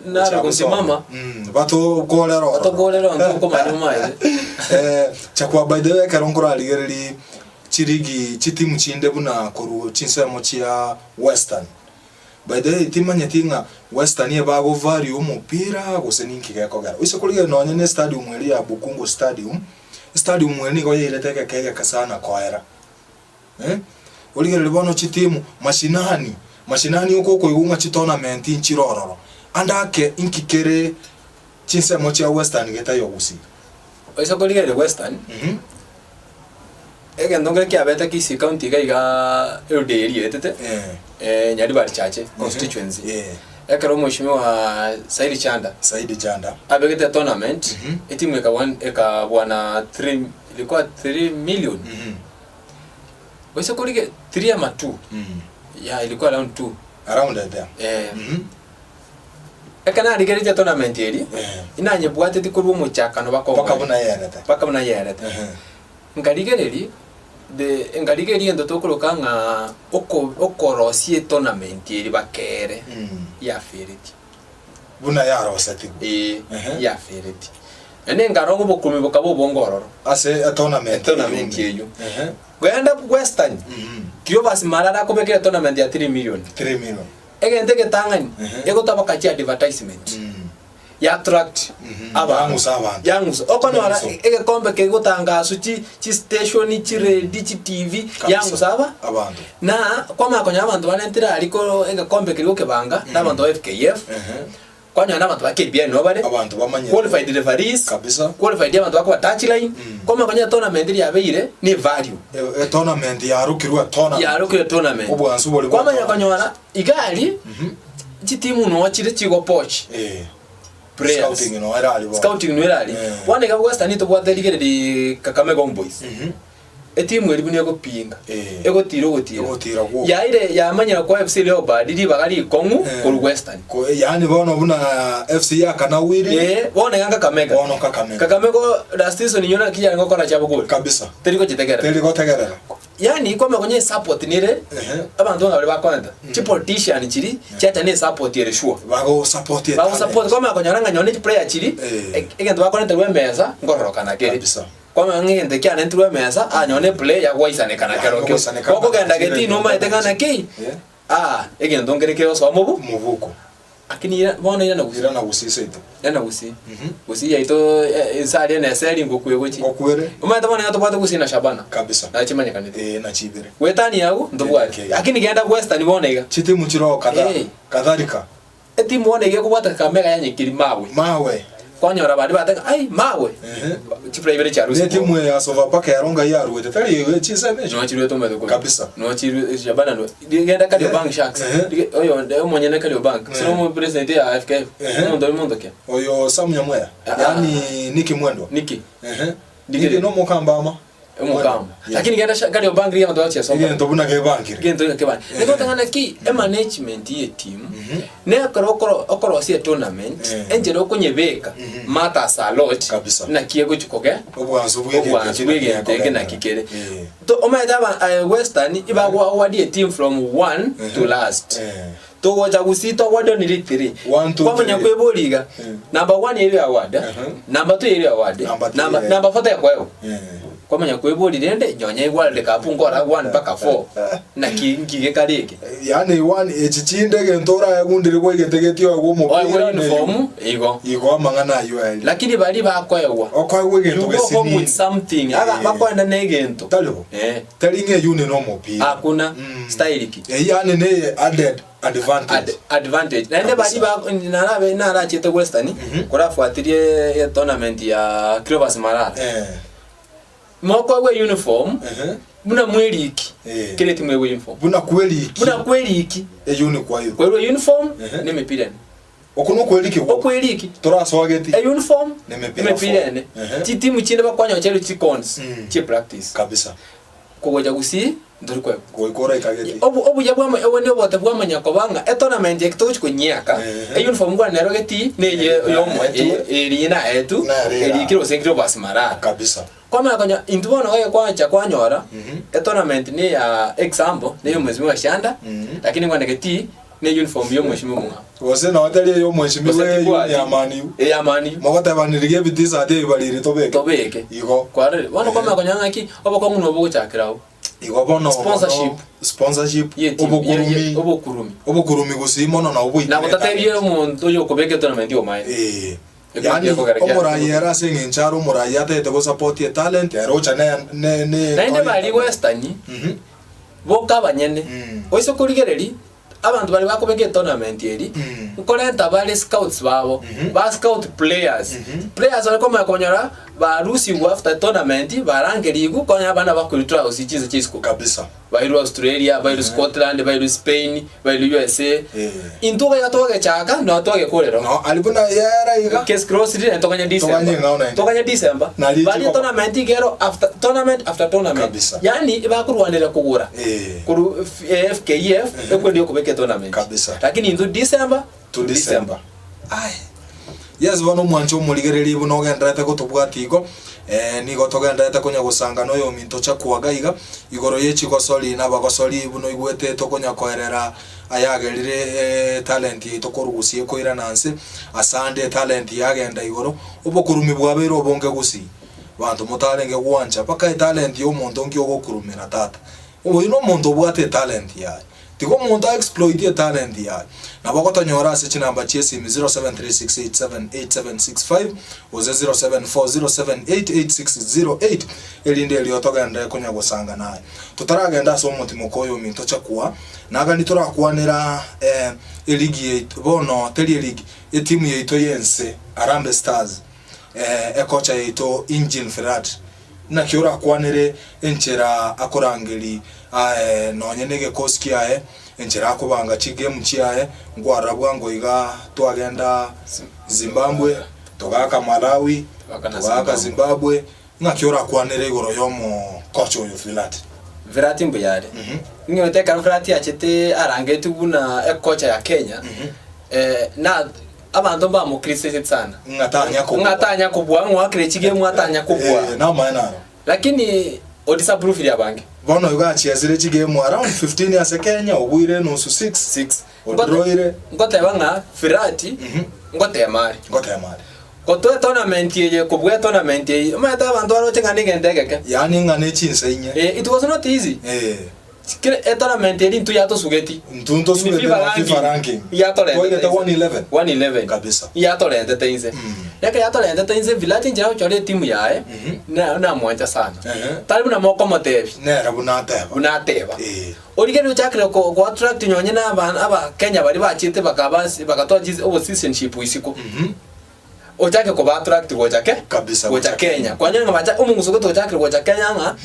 naro gosimama. Mm, batokorera ororo. Batokorera ororo ntokomanya omaete. Eh, chakwa by the way ekero nkorarigereria chirigi chitimu chinde buna korwa chinsemo chia Western. By the way timanyeti ng'a Western ebago value omopira gose ninki gekogera. Oise korigereria nonye ne stadium eria ya Bukungu stadium, estadium eria nigo yairete egeka egeke sana koera eh, origererie bono chitimu mashinani, mashinani oko okoigwa ng'a chitournament nchire ororo, ande ake inki kere chinsemo chia Western getaiyo gusii. Oise korigereria Western, Mh. Egento nkere kiabete Kisii County iga igaa erudi eye rietete, Eh. eh, Nyaribari Chache constituency. Eh. Ekero omweshimiwa Saidi Chanda Saidi Chanda. abegete etournament, etimu ekabwan ekabwana 3 ilikuwa 3 million. Gose korige 3 ama 2. Yeah, ilikuwa around 2. Around there. Eh. Ekero narigeretie etournament eria, Eh. inanyebwateti korwa omochakano baka Mpaka omoerio. buna yerete. Mpaka buna yerete. Ehe. Nkarigereria the nkarigereria egento tokoroka ng'a oko okorosia etournament eria bakere Mm. yaferetie. Buna yarosetigwe. Ee, Ehe. yaferetie. Naende nkarora ng'a obokurumi bokaba obonge ororo. Ase etournament Etournament eywo. Ehe. Genda Western, Mhm. Cleophas Malala akobekera etournament ya 3 million. 3 million. Egento egetang'ani, Ehe. egotoboka chiadvertisement. Mm. ya attract Mhm. abanto. Yang'usa abanto. Yang'usa. Okonyora Yang'usa. egekombe kegotangaswa chi chistation, chiredi, chitv, Kabisa. yang'usa aba Abanto. na kwamanya konyora abanto barentire aria ko egekombe keria gokebanga na abanto ba FKF, Ehe. kwanyora na abanto ba KPA nigo bare, Abanto bamanyete. qualified referees, Kabisa. qualified abanto bakoba touchline, Mm. kwamanya konyora etournament eria yabeire ne evalue. E- Etournament yarokirwe etournament. Yarokirwe etournament. Obwansu boria bwa Kwamanya tournament. konyora iga aria, Chitimu noo chire chigopoch Eh. players. Scouting noo erari bono. Scouting noo erari. Eh. Bono iga Western tobwate rigereria Kakamega Homeboyz. Mhm. Etimu eria buna egopinga. Eh. Egotira ogotira. Egotira gwoka. Yaire yamanyire koa FC Leopard ribaga rikong'u Eh. korwa Western. Ko- yaani bono buna FC ya Kanawiri. Eh, bono iga Kakamega. Bono Kakamega. Kakamega last season inyora naki yarenge gokora chiabo goli. Kabisa. Teri gochitegerera. Teri gotegerera. Yaani kwamanya konya esupport nere Ehe. abanto ng'a baria bakorenta chipolitician chiri chiacha ne esupport ere sure. Bagosupport Bagosupport etalent. kwamanya konyora ng'a nonye ne chiprayer chiri Eh. e- egento bakorenterwa emesa nkororokana kere. Kabisa. Kwamanya ng'a egento kiarentirwe emesa ah nonye ne eplayer gwaisanekana Yaani kerokio. ogoisaneka Gokogenda ng'a getii nomanyete ng'a naki Eh. ah egento nkere kegosoa mobu Mobuko. Lakini ira bono irana gusii. Irana gusii seito. Irana gusii. Gusii yaito ense aria neseri ngokwe gochia. Ngokwere. Omanyete bono iga tobwate gusii na Shabana. Kabisa. Naye chimanyekanete. Eh nachibere. Goetania agwo ntobwati. Eh, Lakini genda Western bono iga. Chitimu chiroo kadhaa. Eh. Kadhalika. Etimu bono iga ekobwata Kakamega yanyekiri mawe. Mawe. Kwanyora baria bateba ng'a ai mawe. Ehe. Chifura ibere chiarusigwe. Ne etimu eye ya Sofapaka ero ngai yaruete tari chinsemo echi. Nochirwete omanyete korwa. Kabisa. Nochirwe Shabana no. Genda Kariobangi Sharks. Ehe. Rige- Oyo omonyene Kariobangi. Ehe. Siro omo president ya FKF. Ehe. Omonto ori monto ki? Oyo Sam Nyamweya. Ah. Yaani Nicky Mwendwa. Nicky. Ehe. Niki- Nicky nomokamba ama. Omokamba. Yeah. Lakini genda sha- Kariobangi rigia abanto bachia soma. Egento buna gebangire. Gento iga kebani. Ehe. Nigo otang'ana ki emanagement ye team nekero okoro okorosia etournament Eh. enchera okonyebeka Mhm. matters a lot Kabisa. naki egochi koge Obwansu bw'egento obwansu eki bw'egento eke naki naki kere. Eh. To omanyete aba eh, Western ibagwa award team from 1 to Mhm. last. Eh. Togocha gusii toward only 3. One, two, Kwamanya three. kwebori iga. Eh. Number 1 eri award. Mhm. Number 2 eri award. Number three, Number eh. number 4 tekwewa. Eh. Kwamanya kwebori rende nyonya World Cup nkora 1 mpaka 4. Naki ngige kare eke. Yaani one echi chinde egento oraegundire kwaigete oegwe omopira Oegwe ne- uniform igo. Igo amang'ana ayio aria. Lakini baria bakoegwa. Okoegwa egento You go home gesinini. with something. Aga Eh. bakoenda na egento. Tari bo? Eh. Tari ng'a eyio ne omopira. Hakuna Mm. style ki. Eyio yaani ne added advantage. Ad, advantage. Naende Kabisa. baria ba narabe narachete Western Mhm. korafuatirie e tournament ya Cleophas Malala. Eh. Mokoegwa uniform Ehe. buna mweriki. Eh. Kera etimu egwe uniform. Buna kweriki. Buna kweriki. Eyio ni kwairwe. Kwairwe uniform Ehe. ne emepira ene. Oko nokweriki gwoka. Okweriki. Torasoageti. E uniform Nemepira emepira four. ene. Ehe. Chitimu chinde bakwanyocha ere chicons Mm. chie practice. Kabisa. Kogocha gusii ntori koegwa. Goika oraikageti. Obu obuya bwama obo ni obote bwamanya koba ng'a etournament eke togochi konyiaka Ehe. euniform kwane nero geti neye yomo Naetwe. eri naetu Nere eri kero gose nkire obasi marara. Kabisa. Kwamanya konya intwe bono gake kwacha kwanyora Mhm. etournament ne ya example ne ya omweshimiwa Shanda Mhm. lakini kwane geti ne uniform ya omweshimiwa omong'ao. Gose nonye tari eya omweshimiwa Gose eya tibwati. ya Man U. Eya Man U. Mogotebaneririe ebitisati ebi barire tobeke. Tobeke. Igo. Kwarorire. Bono kwamanya konya ng'aki obokong'u nobwo bogochakera abwo. Igo bono Sponsorship. bono sponsorship Ye team, ye- obokurumi ye- obokurumi. obokurumi gusii mono nabo boikire Na gotatebie omonto oyo okobeka etournament omaete. Eh. Ekero Yaani gekogera kia- omorai ere ase eng'encho are omorai atagete gosupport etalent ere ocha ne ne ne Naende baria Western Mhm. boka abanyene Mm. oise korigereria abanto baria bakobeka etournament eri Mm. nkorenta bare scouts babo Mhm. ba scout players Mhm. players baria kwamanya konyora. Barusigwe after tournament barangerigwe konya abana bakorwa trials chinse chia isiko. Kabisa. Bairwe Australia, bairwe Scotland, bairwe Spain, bairwe USA. Eh. Intwe iga twagechaka no twagekorera. No aria buna yera iga. Case closed naende toganye December. Toganye eng'ao naende. Toganye December. Nari Baria chikoba. tournament iga ero after tournament after tournament. Kabisa. Yaani bakorwanera kogora. Eh. Korwa FKF ekwendi okobeka etournament. Kabisa. Lakini intwe December To December. Aye. Yes bono omwancho omorigereria buna ogendererete gotobwatia igo, eh, nigo togendererete konya gosanga na oyominto Chakwaga iga, igoro ye chigosori na abagosori buna oigwete tokonya koerera ayagerire etalent yaito korwa gusii ekoirana nse, asande etalent yagenda igoro, obokurumi bwabeire obonge gusii. Banto motarenge gwancha mpaka etalent ya omonto nki ogokurumera tata. Oyo nomonto obwate etalent yaye. Tiga omonto a exploitie etalent yaye. Nabo ogotonyora ase chinamba chi'esimi 0736878765 gose 0740788608 erinde erio togenderere konya gosanga naye. Totaragenda ase omotimoko oyo ominto chakua, nagani torakwanera eh eligi yaito bono teri eligi, etimu yaito y'ense Harambee Stars eh ekocha yaito Engin Firat Naki orakwanere enchera akorangeria aye nonye negekosi kiaye, enchera akobanga chigemu chiaye, nkwarora bwango iga twagenda Zimbabwe, togaaka Malawi, togaaka Zimbabwe, ng'aki orakwanere igoro y'omokocha oyo Vilati? Vilati mbuya are. Ning'ete ekero Vilati achete arangetigwe buna ekocha ya Kenya, na Abanto mbamokritisete sana. Ng'a tanya kobua. Ng'a tanya kobua, ng'a oakire chigemu atanya kobua. Eh, namaene aro. Lakini odisapprovire abange. Bono igo achiesire chigemu around 15 ase Kenya, obuire enusu 6. 6. Odroire. Ngoteba ng'a Firati ngotema are. Ngotema are. Gotoa etournament eye, kobua etournament eye, omanyete abanto baroche ng'a negento egeke. Yaani ng'a ne chinsa inye. Eh, it was not easy. Eh. Kera etournament eria intwe yatosugeti. Intwe ntosugete na FIFA ranking. Yatorentete Twairete inse. 111. 111. Kabisa. Yatorentete inse. Ekero yatorentete inse Vilati inchera gochora etimu yaye, na- namwancha sana. Ehe. Tari buna mokomotebi, Nere buna ateba. buna ateba. Eh. Origereria ochakire ko ko attract nonye na aba abakenya baria bachete bakaba bagatoa chis obo citizenship isiko. Ochake koba attract gocha ke Kabisa, gocha gocha Kenya. Kenya. Kwanyora ng'a bacha omong'uso gete ochakire gocha Kenya ng'a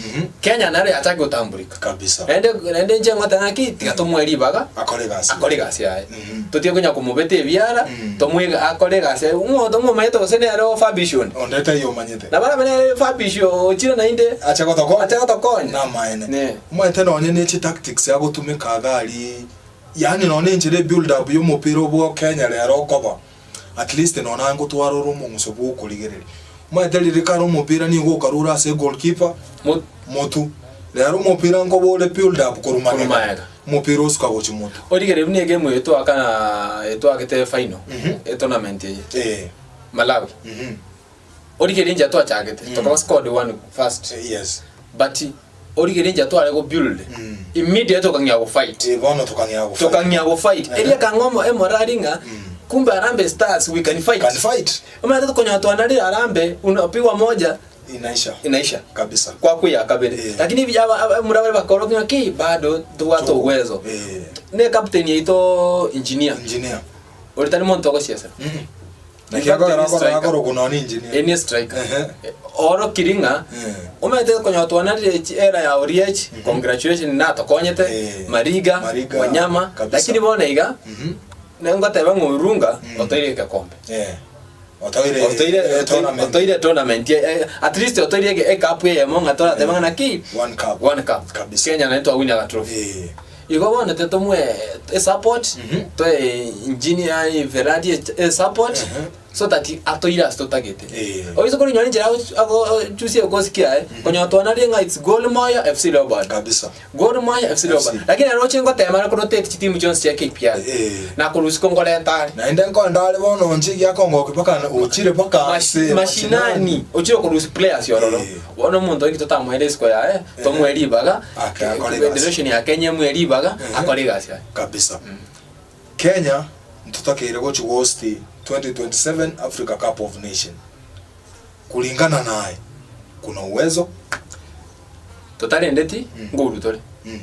Kenya naro yachake gotamburika. Kabisa. Naende naende inche ngoteba ng'aki tiga tomoe ribaga Akore egasi. akore egasi yaye. Mhm. Totige konya komobeta ebiara, tomoe akore egasi yaye. Ng'o ng'omanyete gose nere o Fabish onde. Onde taiyo omanyete. Nabo arabe nere Fabish ochire naende Ache gotokonya. ache gotokonya. Namaene. Ne. Omanyete nonye ne chitactics agotumeka iga aria, yaani nonye enchera ebuild up ya omopira obwo Kenya rero okoba. At least nonya naye ngotwara ore omong'uso bw'okorigereria. Omanyete riria kare omopira nigo okarure ase egoalkeeper, Mo- motu. Rero omopira nkoba ore build up korwa Korwa magega, magega. omopira osuka gochia motu. Origereria buna egame eye twaka na etwagete final Mhm. etournament eye Eh, Malawi mhm. origereria inchera twachagete tokaba scored one first Yes. but origereria inchera tware go build Mm. immediately tokang'ea go fight Eh, bono tokang'ea go fight. tokang'ea go fight Eh. eria ekang'a omo emorari ng'a kumbe Harambee Stars we can fight Can fight. omanyete tokonyora twanarire Harambee unapigwa moja Inaisha. inaisha Kabisa. kwakuya kabere Eh. lakini hivi aba- aba- mura bare bakorokia ng'a ki bado tobwate Tuko. uwezo Eh. ne captain yaito engineer Engineer. ori tari monto ogosiesera Mm. Naki akogera akora akorokwa nonya engineer. Eni striker. Ehe. Orokiri ng'a Eh. omanyete konya twanarire chi era ya Oliech, congratulation natokonyete, Eh. Mariga, Mariga, Wanyama, kabisa. lakini bono iga Mhm. nengoteba ng'a Orunga otoire egekombe. Eh. Otoire Otoire eh, tournament. otoire tournament eh, eh, at least otoire ege- ecup eyemo ng'a torateba ng'a naki One cup. one cup. Kabisa. Kenya naende twawinaga trophy. Eh. Igo bono tomoe esupport, toe engineer Ferrari esupport so that atoire ase totagete. Eh. Oise korinyora enchera ago- agochusia ekosi kiaye, konyora twanarire ng'a it's Gor Mahia FC Leopards. Kabisa. Gor Mahia FC Leopards. Lakini aroche ngotema are korotate chitimu chionsi chia KPL. Eh. Na korwa isiko nkoreta are. Naende nkoenda are bono inche egiakongokia mpaka ochire mpaka ase Mashinani ochire korusia players ororo. Eh. Bono omonto oito totamoere isiko yaye, tomoe ribaga, Ake akore egasi. federation ya Kenya emoe ribaga, Ehe. akore egasi yaye. Kabisa. Kenya ntotakeire gochi host 2027 Africa Cup of Nation. Kulingana naye kuna uwezo? Totarendeti, nkourwa tore. Mm.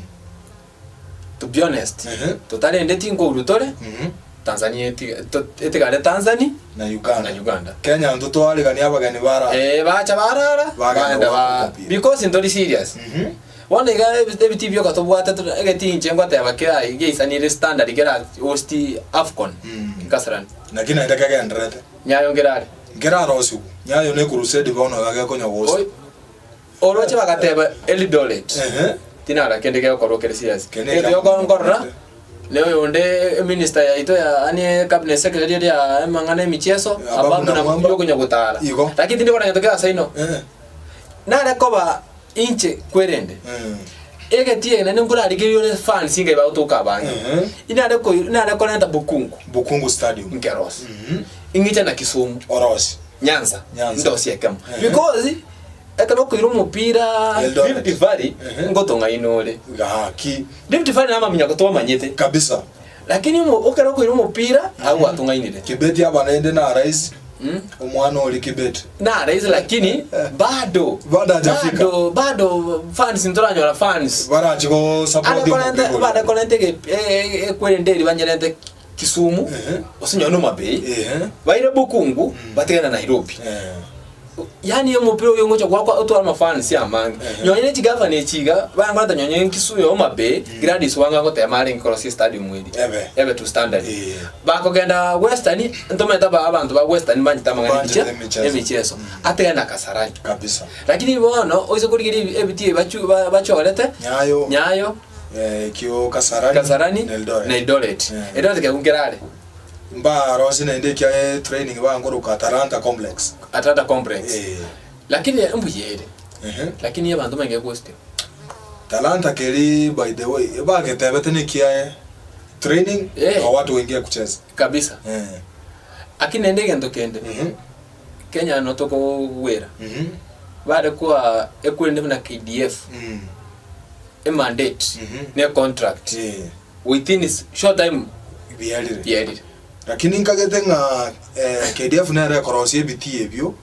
To be honest, Ehe. totarendeti nkourwa tore, Mhm. Tanzania etiga to etigare Tanzani Na Uganda. na Uganda. Kenya intwe twarigania abageni bara. Eh, bacha barara Bagenda bagenda goaka ba omopira. because ntori serious. Mhm. Bono iga ebi- ebitii bioka tobwate tore egetii inche ngoteba kera geisanire standard kera host Afcon Mm. Kasarani. Naki naende kegendererete. Nyayo nkerare. Nkerarosiwu, nyayo ne crusade bono iga gekonya gosa. Oi, oroche bagateba Eldoret. Ehe. Tinara kende gegokorwa kere serious. Kende Egento ekia- gokora nkorora, ne oyonde eminister yaito ya yaani cabinet secretary eria amang'ana emicheso, Ya, Ababu Ababu na Namwamba. yokonya gotara. Igo. Lakini tindi korora gento kegasa ino. Eh. Nare koba inche kwerende. Mm. Egetii eke naende nkorarigereria ore fans ngai bagotoka abange. Mhm. Inare koi inare korenta Bukungu Bukungu Stadium. nkerosi. Mhm. Ing'iche na Kisumu. Orosi. Nyanza. Nyanza. Ndosie ekemo. Ehe. Because ekero okoira omopira Eldoret. Rift Valley Ehe. ngotong'aina ore. Gaki. Rift Valley namaminyoko twamanyete. Kabisa. Lakini omo ekero okoira omopira agwo gwatong'ainire. Kibeti aba naende na rais. Mm. Omwana oria Kibeti. Na rais lakini bado Bado hajafika. bado bado fans ntoranyora fans. Barachi go support Are korenta omopira bare oria. korenta ege e- ekwerende eri banyerente Kisumu Ehe. gose nonye Homa Bay Ehe. baire Bukungu batigane na Nairobi. Eh. Yaani omopira oyo ngocha goakwa otware amafans amange. Ehe. Nonye ne chigavana echi iga bangoreta nonye Kisumu Homa Bay Gladys Wanga agotema arenge korosia estadium eria. Ebe. Ebe to standard. Eh. Bakogenda Western ntomanyete aba abanto ba Western banchete amang'ana Banchete emiche emicheso. emicheso. Atigane na Kasarani. Kabisa. Lakini bono oise korigereria ebi ebitii ebi bachu bachorete Nyayo. Nyayo. Ekio Kasarani, Kasarani na Eldoret. na Eldoret. Eh. Eldoret kegwa nkerare. Mbarosie naende ekia training bankoroka Atalanta Complex. Atalanta Complex. Eh. Lakini mbuya ere. Ehe. Lakini abanto mbainge gostia. Talanta keri by the way bagetebete nekiaye training Eh. na watu waingie kucheza. Kabisa. Eh. Lakini naende egento kende. Mhm. Kenya no tokogwera. Mhm. Bare koa ekwerende buna KDF. Mm. Emandate Mhm. ne contract Eh. within short time Biarire. biarire. Lakini nkagete ng'a eh, KDF nere ekorosia ebitii ebio,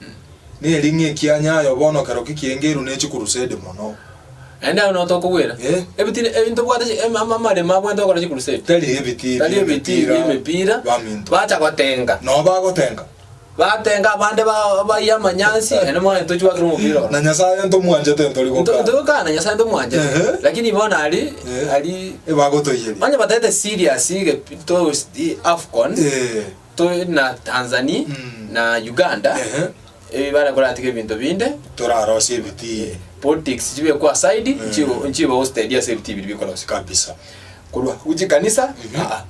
neri ng'a ekianyayo bono kero ki kiengeirwe ne chikurusade mono. Naende agwo noo tokogwera. Eh. Ebitii ebinto bwate chi ema amaremo abwenerete gokora chikurusade. Tari ebitii Tari ebitii bia emepira, baminto. bacha gotenga. Noo bagotenga. Batenga abande ba bayia amanyansi, naende mwane tochwakire omopira oro. Na Nyasaye ntomwanchete ntori Nto- gokana. Ntogokana Nyasaye ntomwanchete. Ehe. Lakini bono ari Eh. ari Ebagotoiyeria. onye bataete serious ige to Afcon Eh. to na Tanzania Mm. na Uganda Ehe. ebi bare koratiga ebinto binde Torarosie ebitii. politics chibekwe aside Mm. nchibo nchibe hosted ase ebitii biria bikorosia. Kabisa. Korwa chikanisa Mhm. aa.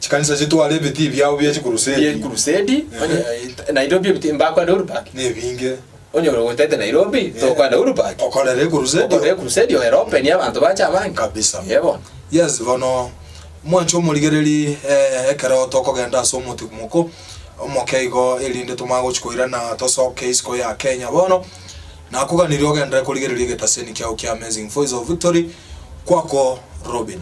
Chikanisa chitware ebitii biabo bie chikurusedi. Bie chikurusedi, onye Nairobi ebitii mbakwenda Uhuru Park. Nebinge. Onye ore Nairobi, tokwenda Uhuru Park. Okorere ekurusedi. Okorere ekurusedi oere open abanto bache abange. Kabisa. Ee bono. Yes bono mwanche omorigereri eh, ekero tokogenda ase omotimoko omoke igo erinde tomanye gochi koirana tosoke isiko ya Kenya bono nakoganirie ogenderere korigereria egetaseni kiao kia Amazing Voice of Victory kwako Robin.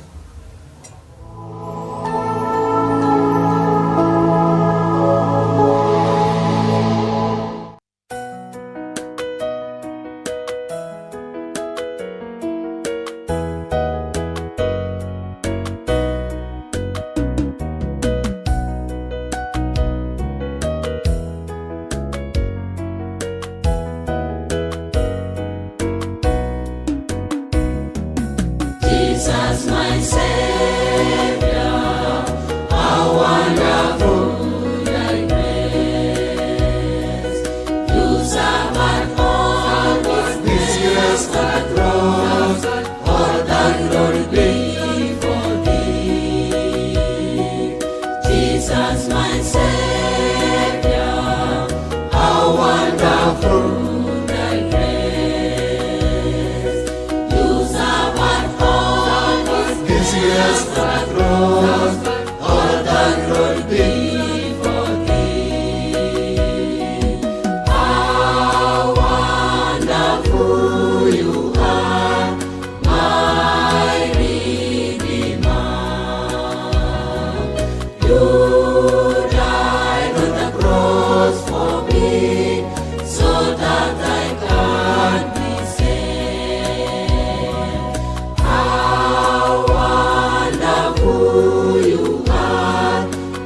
Jesus, my Savior, how wonderful thy grace. You suffered all disgrace at cross, all thy glory be for thee. Jesus, my Savior, how wonderful thy grace. You suffered all disgrace at cross, all thy glory be for thee. How wonderful you are, my Redeemer. You died on the cross for me, so that I can be saved. How wonderful you are,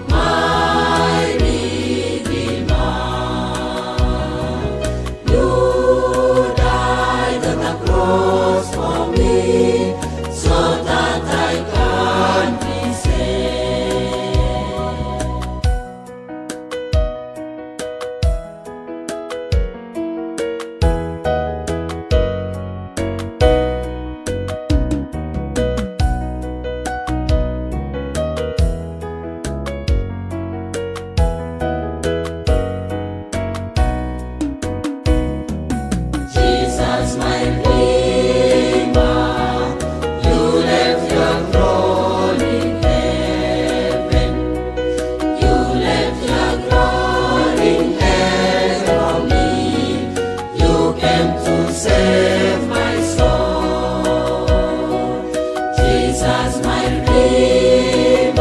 my save my soul. Jesus, my Redeemer,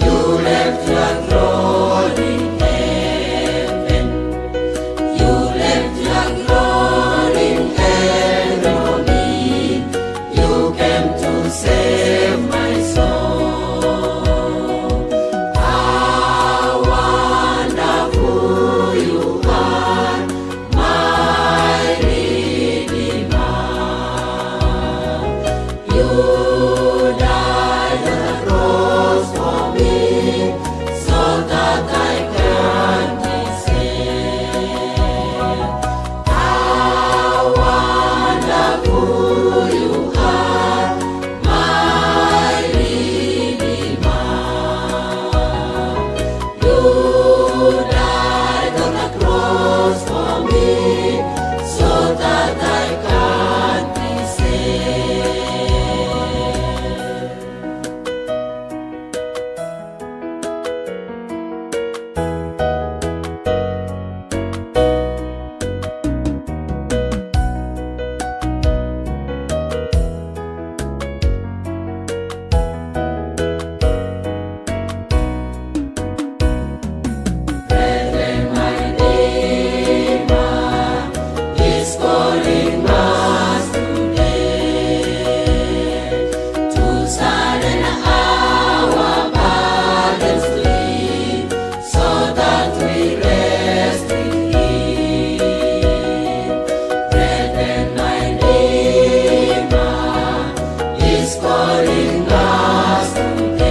you left your throne in heaven. You left your glory in heaven for me. You came to save my soul. How wonderful you are, my Redeemer. You died on the cross for me, so that I can be saved. How wonderful you are, my Redeemer. You died on the cross for me, so that I can be saved. Brethren, my Redeemer is calling us today to surrender our burdens to Him, so that we rest with Him. Brethren, my Redeemer is calling us today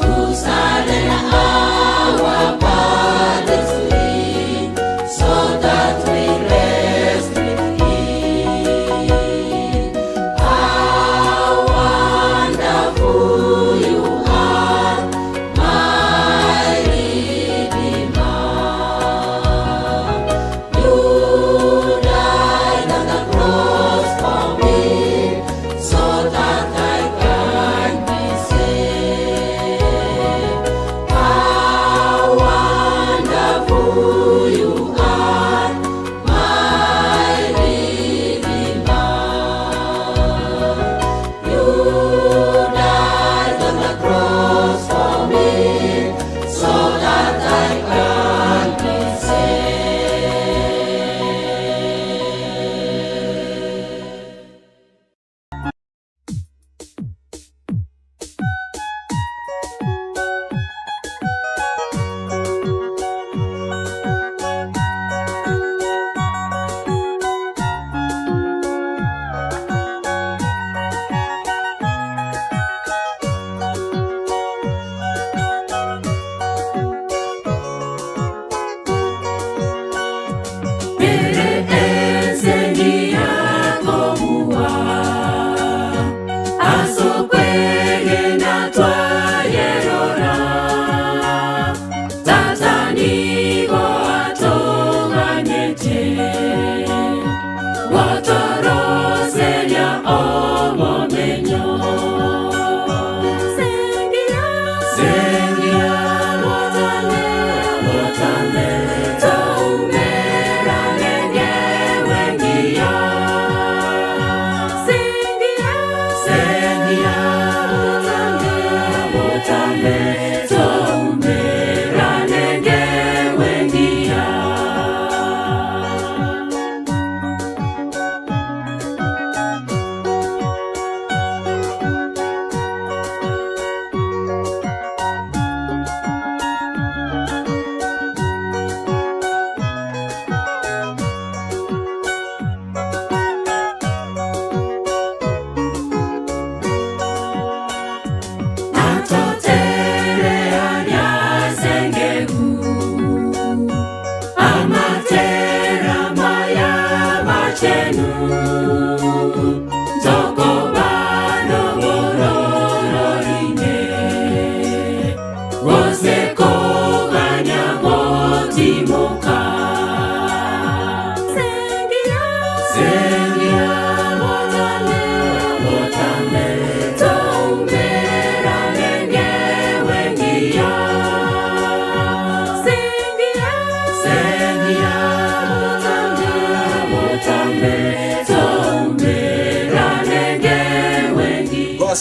to surrender our burdens to Him, so that we rest with Him. How wonderful you are, my Redeemer. You died on the cross for me, so that I can be saved. How wonderful you are, my Redeemer. You died on the cross for me, so that I can be saved. Sengia,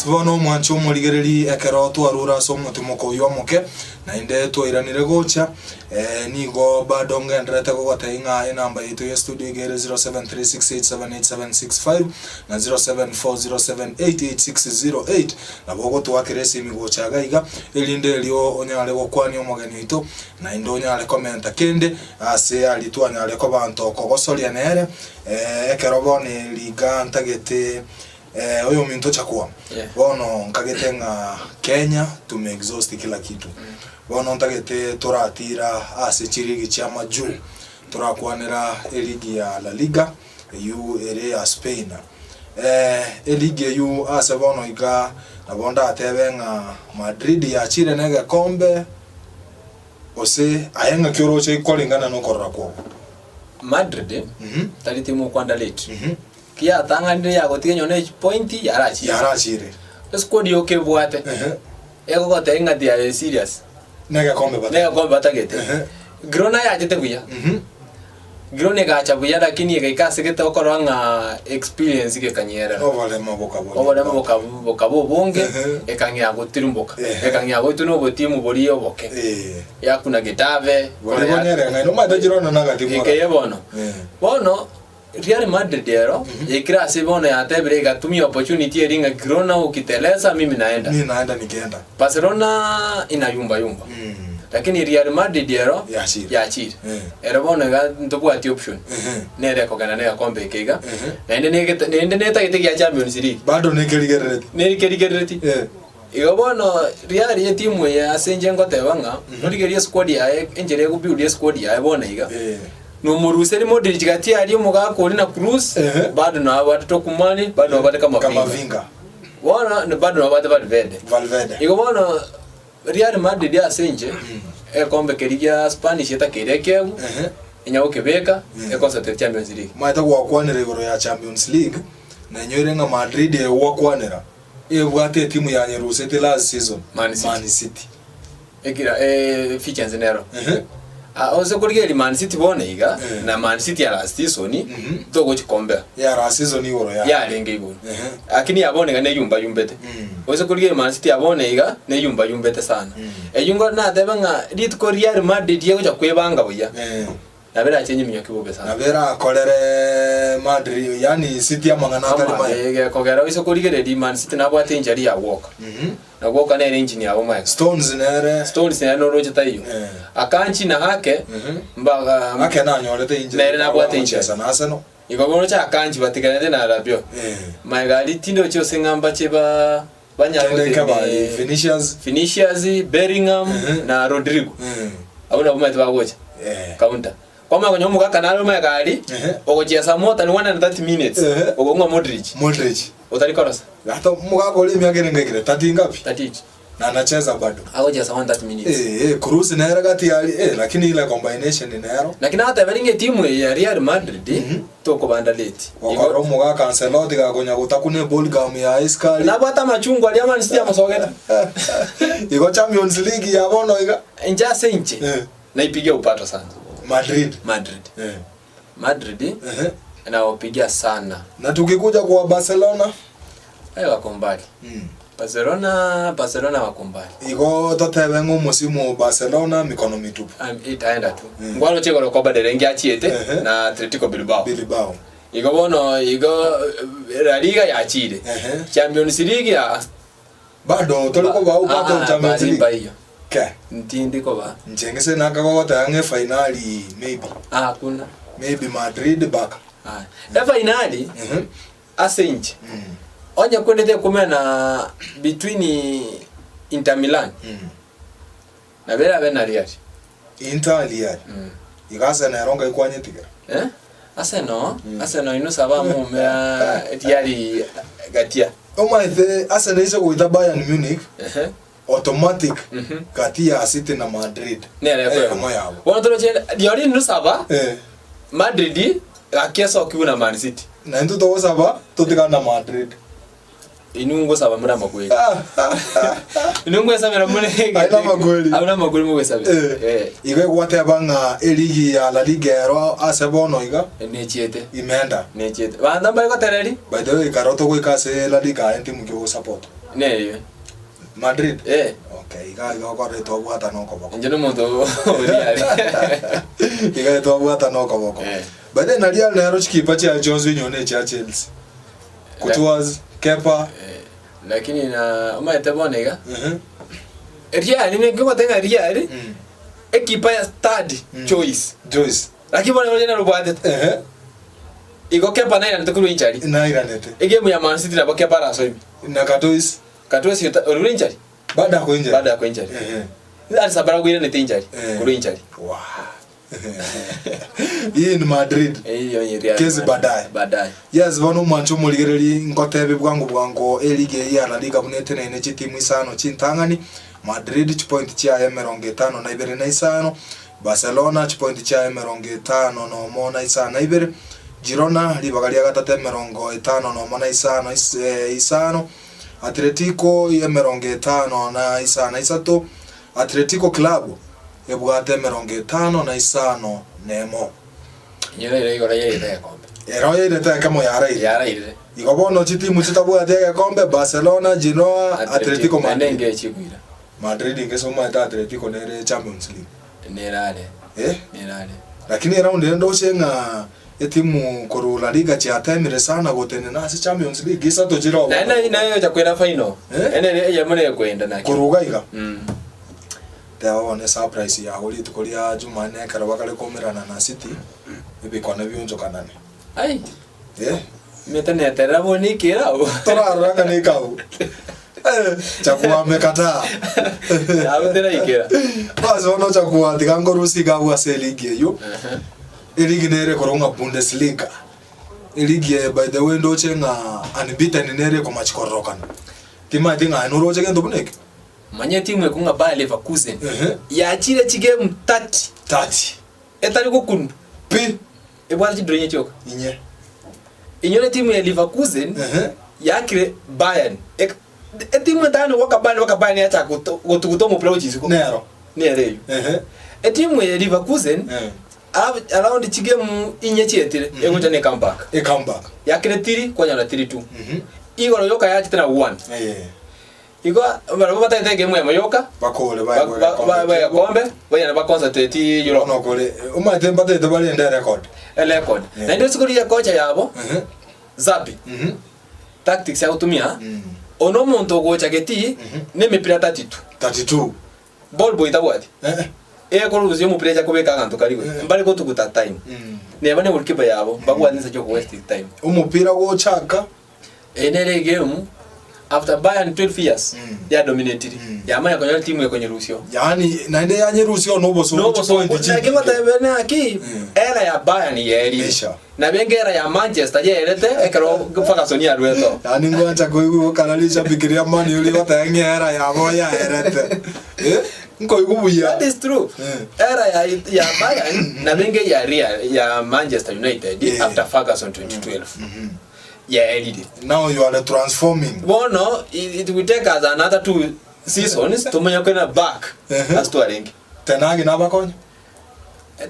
Yes, bono omwanche omorigereri ekero twarure ase omotimoko oyio omoke, naende twairanire gocha, eh, nigo bado ngendererete gogotebia ng'a enamba yaito ye studio iga ere 0736878765 na 0740788608 nabo ogotoakera esimi gocha iga iga, erinde erio onyare gokwania omogeni oito, naende onyare komenta kende ase aria twanyare koba ntokogosoria nere, eh, ekero bono eriga ntagete Eh, oyominto chakwa. Yeah. Bono nkagete ng'a Kenya tume exhaust kila kitu. Bono ntagete toratira ase chirigi chia majuu. Torakwanera eligi ya La Liga eywo ere ya Spain. Eh, eligi eywo ase bono iga nabo ndatebe ng'a Madrid yachire na egekombe gose aye ng'aki oroche koreng'ana na okorora kwago? Madrid, Mhm. tari timu okwanda late. Mhm. Ki yatang'anire yagotiga nyone echipointi yarachire. Yarachire. Esquad yoka ebwate Ehe. egogotebia ng'a they are serious. Negekombe batagete. Negekombe batagete. Ehe. Girona yachete buya. Mhm. Girona egacha buya lakini egaika ase gete okorora ng'a experience gekanyerera. Oboremo bokaba Oboremo bokaba bokaba obonge Ehe. ekang'ea gotirimboka. Ehe. Ekang'ea goitwa na obotimu boria oboke. Eh. Yakuna Getafe. Bori bonyereng'aine omanyete Girona nagati mora. Eye bono. Eh. Bono Real Madrid ero yaikire ase bono yatebire egatumia opportunity eria ng'a Girona ukiteleza mimi naenda. Mimi naenda nikienda. Barcelona inayumba yumba. Mm. Lakini Real Madrid ero Yachire. yachire. Eh. Ero bono iga ntobwati option. Ehe. Nere ekogenda na egekombe eke iga. Ehe. Naende negete naende netagete gia Champions League. Bado nekerigerereti. Nerikerigerereti. Eh. Igo bono Real etimu eye ase inche ngoteba ng'a origererie esquad yaye enchera egobuild esquad yaye bono iga. Eh. Nomoruseri Modric gati aria omogaka oria na Kroos, Ehe. bado nabwate Tokumani, bado nabwate Camavinga. Camavinga. Bono ni bado nabwate Valverde. Valverde. Igo bono Real Madrid ase inche egekombe keria gia Spanish etakeire ekiegwa, Ehe. enya gokebeka econcentrate Champions League. Omanyete gwakwanera igoro ya Champions League, nainyoire ng'a Madrid eye gwakwanera ebwate etimu yanyerusete last season, Man City. Man City. Ekira eh, efficiency nero. Ehe. Ah, ose korigereria Man City bono iga, Eh. na Man City ya last season, Mhm. togochikombea. Ya last season igoro ya. Yarenge igoro. Ehe. Lakini ya bono iga neyumba yumbete. Mm. Ose korigereria Man City ya bono iga, neyumba yumbete sana. Mm. Eywo ngo natebe ng'a rituko Real Madrid egocha kwebanga buya, Eh. nabo erache nyiminyoke bobe sana. Nabo erakorere Madrid, yaani City amang'ana atari maya. Ama, gekogera oise korigereria Man City nabwate injury ya Walker. Mhm. Na Walker nere engine yabo magega. Stones nere. Stones nere noroche taiyo. Eh. Akanji na Ake Mhm. mbaga Ake nanyorete injury. Nere nabwate injury. Agochesa na Arsenal. Igo bono roche Akanji batiganete na Rabiot. Eh. Magega aria tindochi ase ng'a mbache ba banyare Kende nkebari gotebia Vinicius. Vinicius, Bellingham Mhm. na Rodrigo. Mm. Abwo nabwo omanyete bagocha Eh. counter. Kwamanya konya omogaka nare omanyete aria Ehe. ogochiesa more than 130 minutes Ehe. okong'ua Modric Modric. otari korosa. Hata omogaka oria emiaka ere ng'aikire 30 ngapi? 38. Na anacheza bado. Agochiesa 130 minutes. Eh, eh, Kroos nere gati aria eh, lakini ile combination nero. Lakini nateberi ng'a etimu eye ya Real Madrid Mhm. tokobanda late. Gokora omogaka Ancelotti gakonya gotakuna eball gum yaye esukari. Nabwate amachungwa aria Man City amosogete. Igo Champions League ya bono iga. Inche ase inche Eh. naipigia upato sana. Madrid. Madrid. Eh. Madrid Ehe. nawapigia sana. Na tukikuja kwa Barcelona. Aye wako mbali. Mm. Barcelona, Barcelona wako mbali. Igo totebe ng'a omosimu o Barcelona mikono mitupu. Um, itaenda tu. Mm. Ngwaro chigoro Copa del Rey ngiachiete Ehe. na Atletico Bilbao. Bilbao. Igo bono igo eh, La Liga yachire. Ehe. Champions League ya Bado tori kobaa upate Ah, Champions bari League. mbaiyo. Ke. Ntindi kobaa. Inche ng'ise nakagogoteba ng'a efainali maybe. Ah, hakuna. Maybe Madrid Barca. Ah. Efainali Mhm. ase inche. Mm. Onye kwendete komena between Inter Milan Mm. na bera abe na Real. Inter Real. Mm. Iga Arsenal ero ngai kwanyetigera. Eh? Arsenal, Arsenal inusa bamumea Real gatia. Omanyete Arsenal ise goita Bayern Munich Ehe. automatic Mhm. gati ya City na Madrid. Nere Eyemo yabo. Bono toroche Real inusaba Eh. Madrid gakiasokiwa na Man City. Na intwe togosaba totigane na Madrid. Inwe ngosaba muri amakweri. Inwe ngwesabera muri Aye namakweri. Aye namakweri mogwesabera. Eh. Eh. Igo egwateba ng'a eligi ya La Liga ero ase bono iga Nechiete. imenda. Nechiete. Banto mbare gotereri. By the way ekero togoika ase La Liga aye ntimu ki ogosupport? Neyio. Madrid? Eh. Okay, iga iga okorora twabwatana okoboko. Inche nomonto oria are. Iga twabwatana okoboko. Eh. By the way, na Real nero chikipa chiaye chionsi onye ne chia Chelsea. Courtois, Kepa. Eh, lakini na omanyete bono iga, Mhm. Real ninki ogoteba ng'a Real, Mm. ekipa ya third Mm. choice. Joyce. Lakini bono roche narobwatete. Ehe. Igo Kepa nairanete korwa injury. Nairanete. Egame ya Man City nabo Kepa arasoime. Na Katois. Katois orure injury. Baada ya kuinjury. Baada ya kuinjury. Ehe. Arrizabalaga oiranete injury. Eh. Korwa injury. Wow. Hii ni Madrid. Eyio onye Real Kesi Madrid. baadaye. Baadaye. Yes, bono omwancho omorigereria ngotebi bwango bwango eligi eye ya La Liga buna eteneine chitimu isano chintang'ani, Madrid chipointi chiaye emerongo etano na ibere na isano, Barcelona chipointi chiaye emerongo etano nomo na isano na ibere, Girona ribaga ria gatato emerongo etano nomo na isano isano, Atletico emerongo etano na isano na isato, Atletico Club ebwate emerongo etano na isano nemo. Inyora ere igoro yairete egekombe. Ero yairete ekemo yaraire. Yarairire. Igo bono chitimu chitabwati egekombe Barcelona, Genoa, Atletico Naende Madrid. enke chikoira. Madrid inge omanyete Atletico nere Champions League. Nerare. Eh? Nerare. Lakini eround eye ndoche ng'a etimu korwa La Liga chiatemire sana gotenena ase Champions League isato chire obo. Naende naye egocha koira final. Eh? Ene ere eyemo nere ekoenda naki. Korwa iga iga. Mm. Teba bono esurprise yago rituko ria Jumanne ekero bakare koumerana na City, ebikone bionchokanane. Ai. Eh? Mete neterera bono ikera abwo. Torarora ng'a neke abwo. Eh, chakua amekataa. Abwo teraikera. Basi bono chakua tiga nkorusie iga abwo ase eligi eyio. Eligi nere ekorwa ng'a Bundesliga. Eligi eye by the way ndoche ng'a unbeaten nere ekomachi kororokana. Timanyeti ng'a aye noroche gento buna ekio? Manya etimu ekong'a Bayer Leverkusen Ehe. yachire chigame 30 30. etari gokunwa Pi. ebwate chidraw inye chioka. Inye. Inyore etimu ya Leverkusen Ehe. yakire Bayern. Ek- Etimu etano goaka Bayern goaka Bayern yachaka goto- gotuguta omopira gochia isiko. Nero. Nere eyio. Ehe. Etimu ya Leverkusen Eh. ab- around chigame inye chietire egocha ne comeback. E comeback. Yakire three kwanyora 3-2. Mhm. Igoro yoka yachete na 1. Eh. Igo barabwo batagete egemu eyemo yoka, Bakore ba- baegwe ba- egekombe ba- kiabo. egekombe, banyare ba concentrate Europe. Bono kore omanyete mbatagete barende erecord. Erecord. Yeah. Naende rituko riria kocha yabo, Ehe. Xabi, Mhm. tactics agotumia, Mm. one omonto ogocha getii, na emepira 32. 32. Ball boy tabwati. Eh. Ekorusia omopira echa kobeka aganto karia igoro. Eh. Mbare gotuguta time. Mm. Neba ne goalkeeper yabo, mbabwate insa chia waste time. Omopira gochaka. Eye nere egame after Bayern 12 years Mm. yadominatiri Mm. yamanya konyora timu ekonyerusia Yaani naende yanyerusia one obosongo nobosobo chipoint naki chingiya. ngotebe naki Mm. era ya Bayern yerire Esha. nabo enga era ya Manchester yerete ekero Ferguson yaruete oo. Yaani ngwancha koigwa gokana rishabiki ria Man U rigoteba ng'a era yabo yaerete. Eh, nkoigwa buya. That is true. Eh. Era ya, ya Bayern nabo enga ya Real ya Manchester United Eh. after Ferguson 2012 yaerire. Now you are transforming. Bono it, it will take us another two seasons tomanye koina back Ehe. as twarenge. Tenagi nabakonya.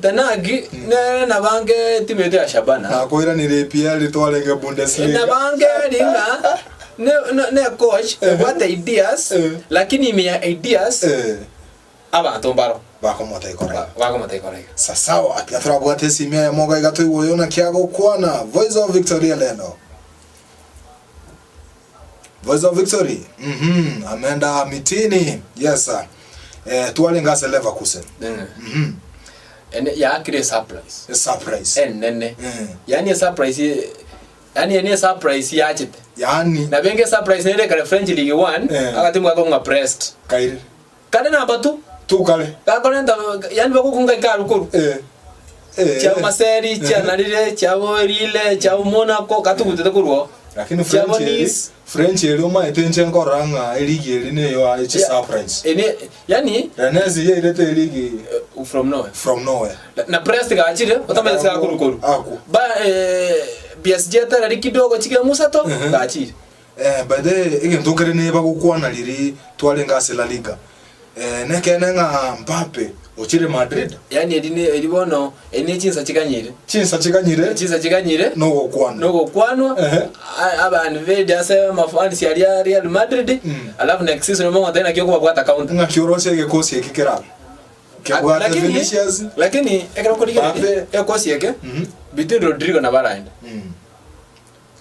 Tenagi nere nabange timu yetu ya Shabana. Nakoiranire EPL twarenge Bundesliga. Nabange ringa ne, ne, ne coach ebwate ideas Eh. lakini ime ya ideas Eh. Abanto mbaro Bakomotebia kora iga. bakomotebia kora iga. Sasawa, tiga torabwate esimi eyemo iga iga toigwe oyo naki agokwana. Voice of Victory Eleno. Voice of Victory. Mhm, amenda mitini. Yes sir. Eh, twarenge ase Leverkusen. Mhm. Ene yaakire esurprise A surprise. enene. Mm. Yaani esurprise yaani ene esurprise yachete. Yaani Nabo enga esurprise nere ekare French League 1 Eh. agatimu gakong'a Brest. kaire. Kare namba tu. Tu kare. Gakorenta yani bagokunga ikaru koru. Eh. Eh. Chia Marseille, chia Narire, chia Lille, chia Monaco gatugutete korwa. Lakini Chia French eri, Nice. French eri omaete inche nkorora ng'a eligi eri neyo aye chi surprise. Ene yani Rennes yairete eligi uh, from nowhere. from nowhere. Na, na Brest gachire otamanya ase gakoru koru. Aku. Ba eh, PSG etereri kidogo chike musa to Mhm. gachire. Eh, by the way, egento nkere neba gokwana riria twarenge ase La Liga, eh, nekeene ng'a Mbappe Ochire Madrid. Yaani eri ne eri bono eri ne chinsa chiganyire. Chinsa chiganyire. Chinsa chiganyire. Nogokwanwa. Nogokwanwa. Ehe. Abanto bedi ase amafans aria a Real Madrid. Alafu next season omong'ote naki okobabwata counter. Ng'aki oroche egekosi eke kerabe? Kebwate Lakini- Vinicius. Lakini ekero okorigereria Mbappe. egekosi eke between Rodrigo na Varane.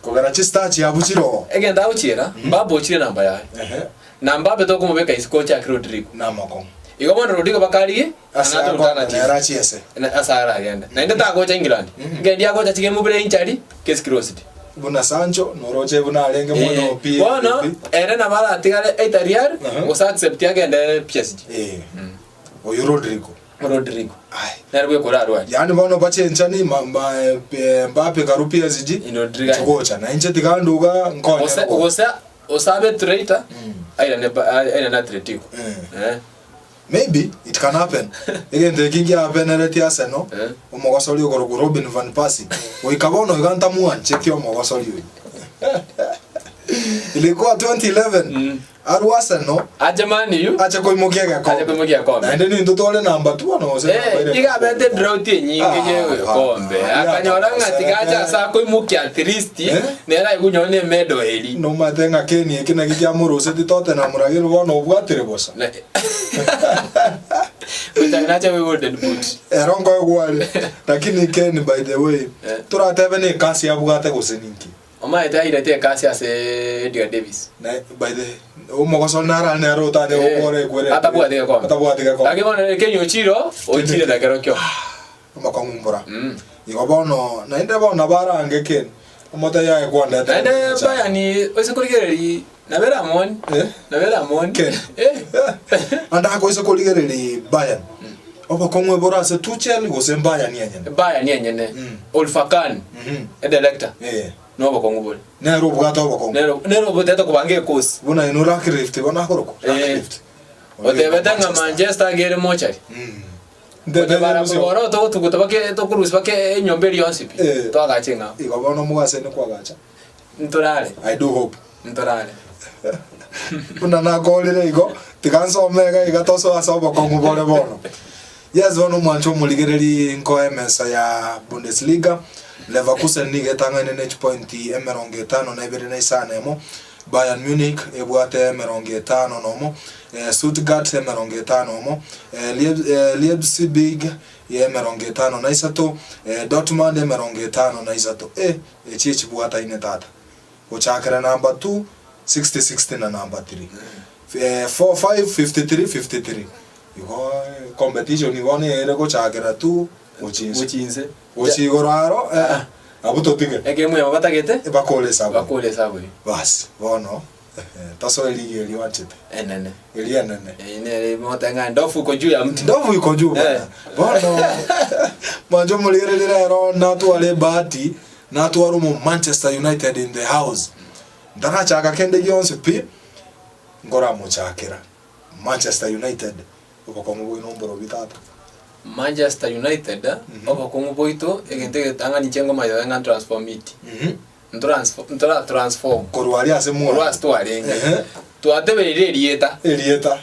Kogera chistar chiabo chire oo. Egento agochiera, Mbappe ochire enamba yaye. Ehe. Na Mbappe tokomobeka isiko ochake Rodrigo. Namakong'u. Igo bono Rodrigo bakarigie Ase anate akoenda alternative. nere achiese. Na- ase aragende. Naende tagocha England. Ngendi agocha chigemubere injury, case closed. Buna Sancho noroche buna arenge Eh, mono pi bono pi. ere nabo aratigare either Real Aha. gose accept agende PSG. Eh. Oyo Rodrigo. Rodrigo. Ai. Nere bwekore arwari. Yaani bono bachenchani ma, ma, eh, Mbappe karu PSG In Rodrigo. chigocha na inche tiga nduga nkonye Gose rogo. gose osabe traitor airane ba- airane Atletico. Mm. Eh. Maybe it can happen. Egento eki ngiapeneretie Arsenal, Eh. omogosori okorokwa Robin van Persie. Goika bono iga ntamwancheti omogosori oyio. Ilikuwa 2011 Mm. Arwe Arsenal Ache Man U ache koimokia egekombe. Ache koimokia egekombe. Naende nintwe tore number 2 bono gose Eh, number ire. iga abete drought enyinge Ah, ye egekombe. ah, Akanyora ng'a tiga ache ase akoimokia at least Eh? nere aye konyora ne medal eri. Nomanyete ng'a Kane eki naki kiamoroseti Tottenham rakini bono obwatire bosa. Na- Gochaka nache abe golden boot. Ero nkoegwa are. Lakini Kane by the way, Eh. toratebe ne ekasi abwate gose ninki. Omanyete airete ekasi ase Edgar Davis. Na by the omogosori naro nere otanye Eh, gokora ekwere atabwati gekombe. atabwati gekombe Lakini bono Kenya ochire oo, ochire na kerokio. amakong'u mbora Mm. igo bono naende bono barange kende omotebi aye kwandetera Naende Bayern oise korigereria nabere amoni. Eh? Nabere amoni. Ken. Eh. Ande akoise korigereria Bayern obokong'u ebore ase Tuchel gose Bayern enyene Bayern enyene. Mm. Oliver Kahn, Mhm. edirector. Eh. Nobokong'u bore. Nere obwate obokong'u. Nere nere obotete kobanga ekosi. Buna inwe Ratcliffe bono akorokwa? Eh. Ratcliffe. Otebete ng'a Manchester iga ere mochari. Mm. Onye bara oro togotuguta bake tokorusia bake enyomba eria yonsi pi. Eh. Toagache eng'ao. Igo bono mogasene kwagacha. Ntorare. I do hope. Ntorare. Buna nakorire igo, tiga nsome iga iga tosoe ase obokong'u bore bono. Yes bono omwancho omorigereria nkoe emesa ya Bundesliga, Leverkusen nigo etang'aine ne chipointi emerongo etano na ibere na isano emo, Bayern Munich ebwate emerongo etano nomo, Stuttgart emerongo etano omo, Leipzig emerongo etano na isato, Dortmund emerongo etano na isato. Eh, echi echibwataine tata. Gochakera number 2, 60 60 na number 3. 4 5 53 53. Igo competition bono ere gochakera tu gochia inse. Gochia inse. Gochia igoro aro eh, abwo totige. Egemu yabo batagete Bakore esabu. bakore esabu eyio. Bas, bono tosoe ligi eria oanchete. Enene. Eria enene. Eyio nere mogoteba ng'a ndofu iko juu ya mti. Ndovu iko juu Eh. bana. Bono mwanche omorigereria rero natware ebahati natware omo Manchester United in the house. Ntarachaka kende gionsi pi, nkoramochakera. Manchester United, obokong'u bwaino mborobi tata? Manchester United, obokong'u bwaito, egento egetang'ani inche nkomanya ng'a ntransformiti. Ntora transform. Korwa aria ase mware. Korwa ase twarenge. Ehe. Twatebereire erieta. Erieta.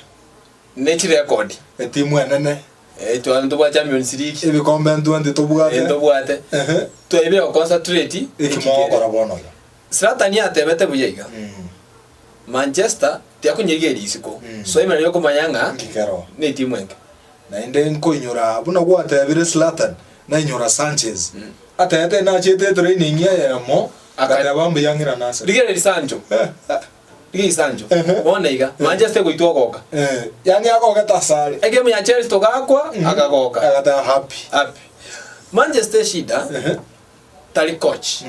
Ne chirekodi. Etimu enene. Eh, twa ntobwate Champions League. Ebikombe ntwenti tobwate. Eh, ntobwate. Ehe. Twaebire goconcentrate. Eki mogokora bono iga. Zlatan yatebete buya iga. Manchester tiakonyerigia risiko, so emeremo yokomanya ng'a Nki kero. netimu enke. Naende nkoinyora buna gwatebire Zlatan, nainyora Sanchez. Atebete nachiete etraining eyemo, Aka- agateba mbuya ng'irane ase. Rigereria Sancho, rigereria Sancho, Ehe. bono iga, Manchester egoitwa ogoka. Eh, yaani agogete asare. Egemu ya Chelsea togakwa, akagoka. Agateba happy. Happy. Manchester eshida, Ehe. tari coach.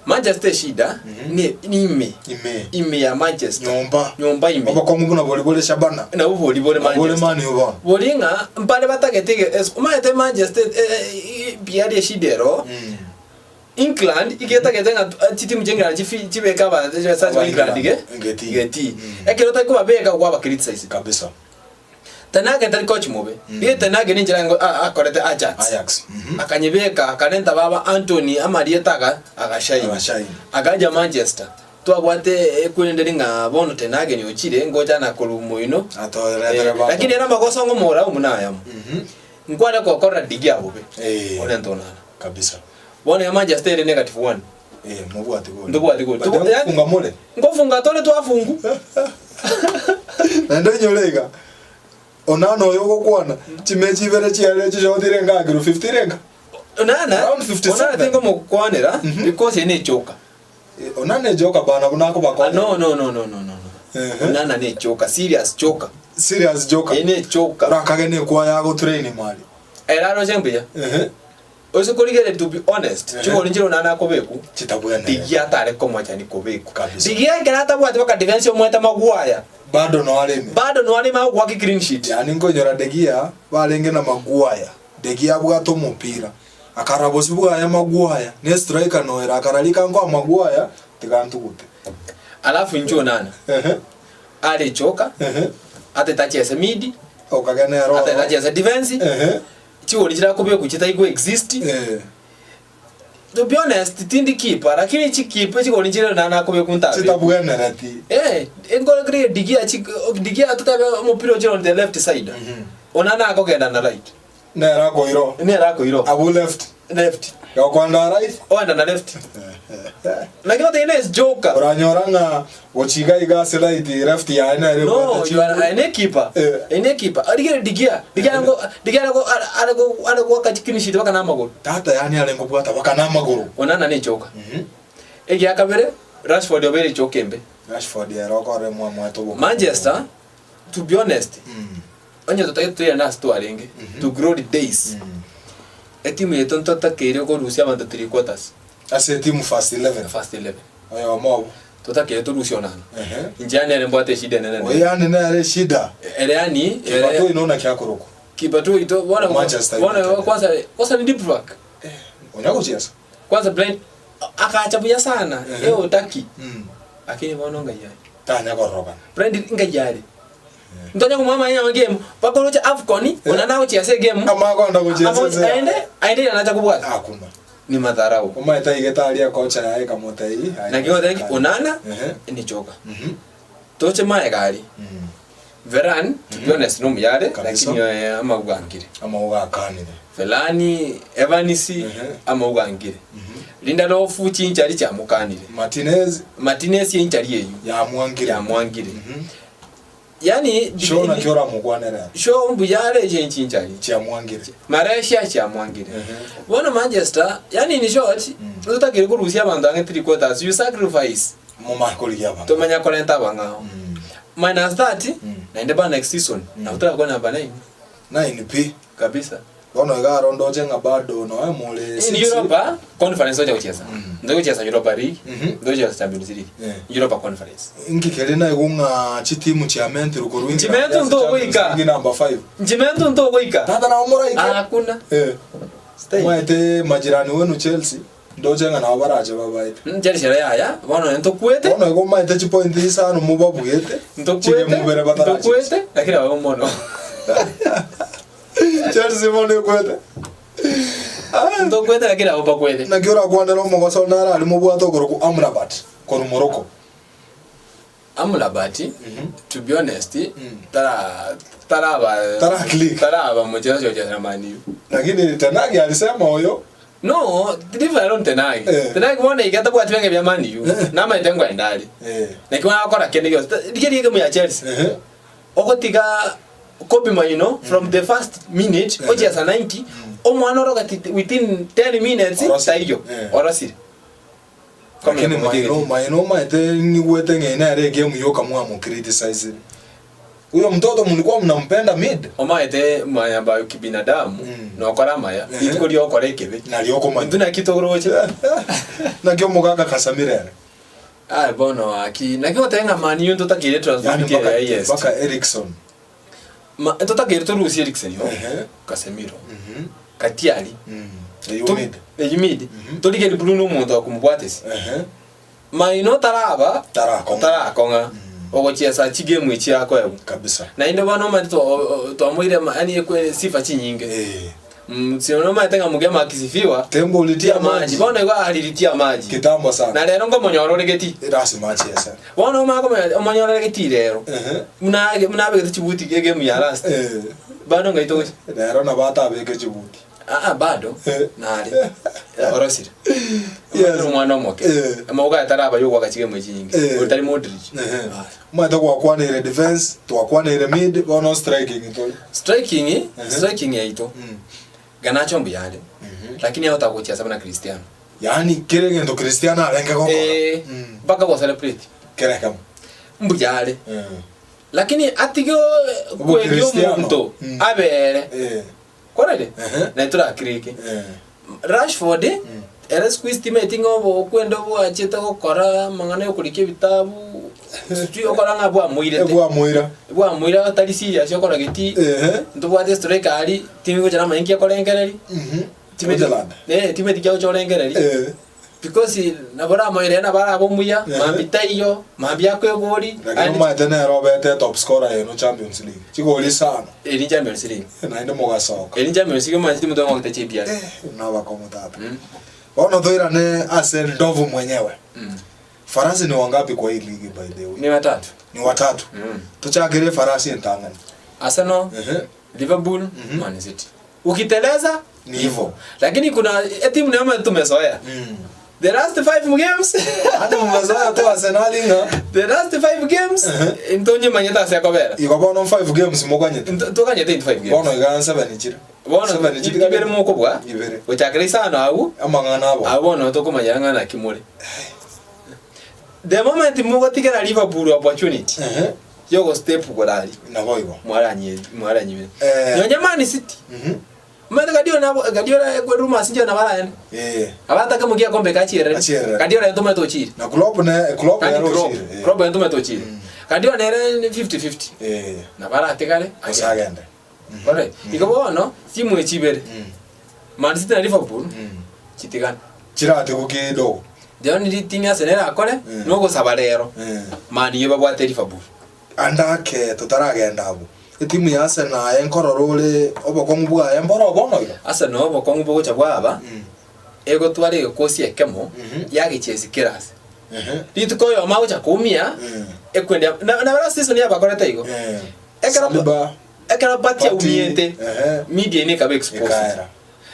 Manchester eshida ne ime Ime. ime ya Manchester Nyomba. nyomba ime Obokong'u buna bori bore Shabana. nabwo bori bore Bore Manchester Man U bono. bori ng'a mbare batagete ege- es- omanyete Manchester eh, eh, i- biari eshida ero England igetagete ng'a tu- chitimu chia England chifi chibeke abanto chibasacha ba England ge Ngeti. geti ekero otari kobabeka kwaba criticized Kabisa. Ten Hag tari coach mobe. Riria Ten Hag ninchera ngo- a- akorete Ajax. Ajax. Mhm. Akanyebeka akarenta baba Antony amarieta aga agashine. Agashine. Akaja Manchester. Twabwate ekwerende ng'a bono Tenageni ochire ngocha na korwa moino. Atoretere Eh, babo. lakini ere amagoso ng'omorau buna ayamo. Nkware gokorera digi abobe. Eh. Orente onana. Kabisa. Bono iga Manchester ere negative one. Eh, mobwati goli. Ntobwati goli. But ngofunga more. Ngofunga tore twafungu. Naende oinyore iga, Onana oyo ogokwana, chimechi ibere chiare chishotire ngakirwe 50 renga? Onana, Around 57. Onana tingomokwanera because ere nechoka. Eh, Onana ejoka bana buna Ah, akobakonya. no no no no no no. Ehe. Onana nechoka, serious choka. Serious joker. Ere nechoka. Orakage nekwa yagotrain mwari. Ere aroche mbuya. Ehe. Ase korigereria to be honest, Ehe. chigori nchire Onana akobekwa, Chitabwenere. Digia atare komochani kobekwa. Kabisa. Digia ekero atabwati mpaka defense omwete Maguire, Bado noareme. bado noareme agoaka clean sheet. Yaani nkoinyora De Gea barenge na Maguire. De Gea abwate omopira. Akarora bosio bwaye Maguire, ne striker noere akarora rika nkoa Maguire tiga ntugute. Alafu inche Onana, Ehe. are echoka, Ehe. atete achese mid, Okage nere atete oro. achese defense, Ehe. Chigori chirakobekwa chitari ko exist. Eh. To be honest tindi keeper lakini chikeeper chigori nchire na nakobekwa ntabe. Chitabwenereti. Eh, engore digia chik digia tutabe omopira ochire on the left side. Onana akogenda na right. Nere akoirwa. Nere akoirwa. Abwo left. Left. Gokwenda right. Oenda na left. Lakini otagete is joker. Oranyora ng'a gochia iga iga ase right left yaye nere No, ebwate you are chinguru. ene keeper. Eh. Ene keeper. Arigere digia. Digia ngo digia ngo are go are go clean sheet baka namagoro. Tata yaani arenge kobwata baka namagoro. Onana ne joker. Egia kabere Rashford obeire joker embe. Rashford ere okorire mwamwete obokungu. Manchester to be honest Mm. onye totagete toirane ase twarenge to glory days. Etimu yaito ntotakeire korusia abanto 3 quarters. Ase etimu first 11. First 11. Oyomo obo. Totakeire torusie onana. Ehe. Inche yaani ere mbwate eshida enene Oyo nere. yaani nere eshida. Ere yaani Kipa ere toi nona ki akorokwa. kipa tu ito bono Manchester bono United. kwanza kwanza ni deep back. Onya gochiesa. Kwanza blind akacha buya sana. Ehe. Ehe otaki. Mm. Lakini bono ngai yare. Tanya kororokana. Blind ngai yare. Ntonya kumwama nya game bakorocha Afcon onana gochiesa egame. Amakonda gochiesa Amagochi- aende aende anacha kobwata. Hakuna. Ni madharau. Omaete aigete aria kocha yaye ekamotebia aye Naki ogoteba ki Onana Ehe. ni joker. Mhm. Toche maega aria. Mm. Varane to be honest nomuyare Kabisa. lakini eh, amauga angire. Amauga akanire. Varane, Evans Ehe. amauga angire. Lindelof chinchari chiamokanire. Martinez Martinez enchari eyio yamwangire. yamwangire. Mhm. Yani Shaw naki oramokwanere are. Shaw mbuya are eche chinchari. Chiamwangire. Maresha chiamwangire. Ehe. Bono Manchester, yani in short, Mm. totakire korusia abanto ang'e 3 quarters, you sacrifice. Momanye korigia abang'ao. Tomanya korenta abang'ao. Mm. Minus that, Mm. naende ba next season, Mm. nabo torakore number 9. 9 pi. Kabisa. Bono iga aro ndoche ng'a bado noe more In six. Europa Conference ocha gochesa. Mm. Ndoche gochesa Europa League, Mhm. ndoche gochesa Champions League. Eh. Europa Conference. Inki keria naigwa ng'a chitimu chiamentirwe korwa England Chimentwe ase ntogoika. Champions League number 5. Nchimentwe ntogoika. Tata nabo moraike. Hakuna. Eh. Stay. Omanyete majirani wenu Chelsea ndoche ng'a nabo barache babaete. Mm, Chelsea ere yaya, bono ntokwete. Bono igo omanyete chipoint isano mobabuete. Chire Ntokwete. mobere batarache. Ntokwete, lakini abo mono. Chelsea bono ekwete. Ntokwete lakini abo bakwete. Naki orakwanere omogoso nare aria mobwate okorokwa Amrabat korwa Morocco. Amrabat, to be honest, tara taraba Tara click. taraba mchezaji wa cheza Man U. Lakini Tenagi alisema oyo No, leave alone Tenagi. Eh. Tenagi bono iga tabwati benge bya Man U. Eh. Namaete ngwenda are. eh Naki wakora kende gionsi. Rigeria egemu ya Chelsea. ehe Ogotiga Kobbie Mainoo from the first minute Eh. ochiesa 90 omwana orogati within 10 minutes Orosire. taiyo Eh. orosire. Lakini Mainoo Mainoo maete nigwete ng'a nere egame yoka mwamo criticize. Huyo mtoto mlikuwa mnampenda mid. Omaete mwanyambayo kibinadamu Mm. nokora amaya Ehe. rituko riokora ekebe Nario okomanya. intwe naki tokoroche Naki omogaka Casemiro ere. Aye bono aki naki goteba ng'a Man U ntotakeire transfer Yani mpaka mpaka ya ES. mpaka Erikson. Ma ntotakeire torusie Eriksen yo Ehe. Casemiro Mhm. Katiari Mm. Eywo mid. Eywo mid. Mhm. Torigeri Bruno omonto okomobwatesi. Ehe. Maino taraba Tarakong'a. tarakong'a Mm. ogochiesa chigame echi akoegwa. Kabisa. Naende bono omanyete twamoire yani sifa chinyinge. Eh. Mm, si nomanyete ng'a Mugema akisifiwa Tembo litia tia maji maji. bono igo ariritia amaji Kitambo sana. na rero ngomonyora ore geti Lazima achiese. bono omanye komanya omonyora ore geti rero Ehe. buna buna abegete chibuti egame ya last Eh. bado ng'ai togochia Rero nabo atabeke chibuti. Aa bado Eh. nare orosire Yes. omwana omoke Eh. amauga aya taraba yogoaka chigame chinyinge Eh. oyo tari Modric Ehe. Ah. Omanyete gwakwaneire defense, twakwaneire mid, bono striking tori. Striking Ehe. striking yaito Mm. Garnacho mbuya are lakini ahota gochiesa buna Cristiano Yaani kera egento Cristiano arenge gokora. Eh, Mm. mpaka go celebrate Kera ekemo. mbuya are Eh. lakini atige kweria Obocristiano. omonto Mm. abere Eh. Kwarorire? Ehe. Naye torakireke. Eh. Rashford, ere siku hizi timanyeti ng'a obo okwenda obwachete gokora amang'ana ya okorika ebitabu, sijui okora ng'a bwamoirete. Ebwamoira. Bwamoira otari serious okora geti, Ehe. ntobwate estriker aria, timigocha namanya nki akorengereria. Mhm. Timanyeti Ojelanda. eh, timanyeti ki agocha orengereria. Eh. Because nabo oramoire nabo arabe omuya, Ehe. mambia taiyo, mambia akwegori, Lakini aende omanyete nere obete top scorer eno Champions League. Chigoli isano. Eri Champions League. Naende mogasoka. Eri Champions League omanyete timu togokita JPR. Eh, nabakong'u tata. Mm. Bono toirane ase ndovu mwenyewe. Mm. Farasi ni wangapi kwa hii ligi by the way? Ni watatu. Ni watatu. Mm. Tochakere farasi entang'ani. Arsenal, Ehe. Liverpool, Mhm. Man City. Ukiteleza Ni hivyo. Lakini kuna eh, timu ndio tumezoea. Mm. The last five games Hata mumezoea tu Arsenal ng'a The last five games Ehe. ntonye manyete ase akobera. igo bono 5 games mokanyete. Tokanyete into five games. Bono iga 7 chire. Bono Seven chire ibere mokobua. Ibere. Gochakera isano agwo Amang'ana abo. abwo bono tokomanya ng'a naki more. The moment mogotigera Liverpool opportunity Ehe. yogo step korari Nabo igo. mwaranye mwaranyire. Eh. Nonye Man City. Mhm. Omanyete Guardiola nabo Guardiola ekwe rumors inche nabo araende. Eh. Abatake mokia kombe kachierere. Achierere. Guardiola ntomanyete ochire. Na Klopp ne Klopp Kandi nere Klopp, ochire. Eh. Klopp ntomanyete ochire. Guardiola nere ni 50-50. Eh. Nabo aratigare Gose agende. agende. Bono igo bono timu echi ibere. Man City na Liverpool Mm. chitigane. Chiratigwe kidogo. The only thing Arsenal erakore Mm. nogosaba rero. Eh. Man U babwate Liverpool. Ande ake totaragenda abwo, etimu ya Arsenal aye nkorora ore obokong'u bwaye mboro bono iga? Arsenal obokong'u bogocha bwaba, egotwara egekosi ekemo Mhm. yagechiesi kera ase. Ehe. Rituko oyomo agocha koumia, Mm. ekwenda na na last season yabakorete igo. Eh. Ekero Saliba, ekero Partey Partey, aumiete, ehe. media ine ekaba exposed. Ekaera.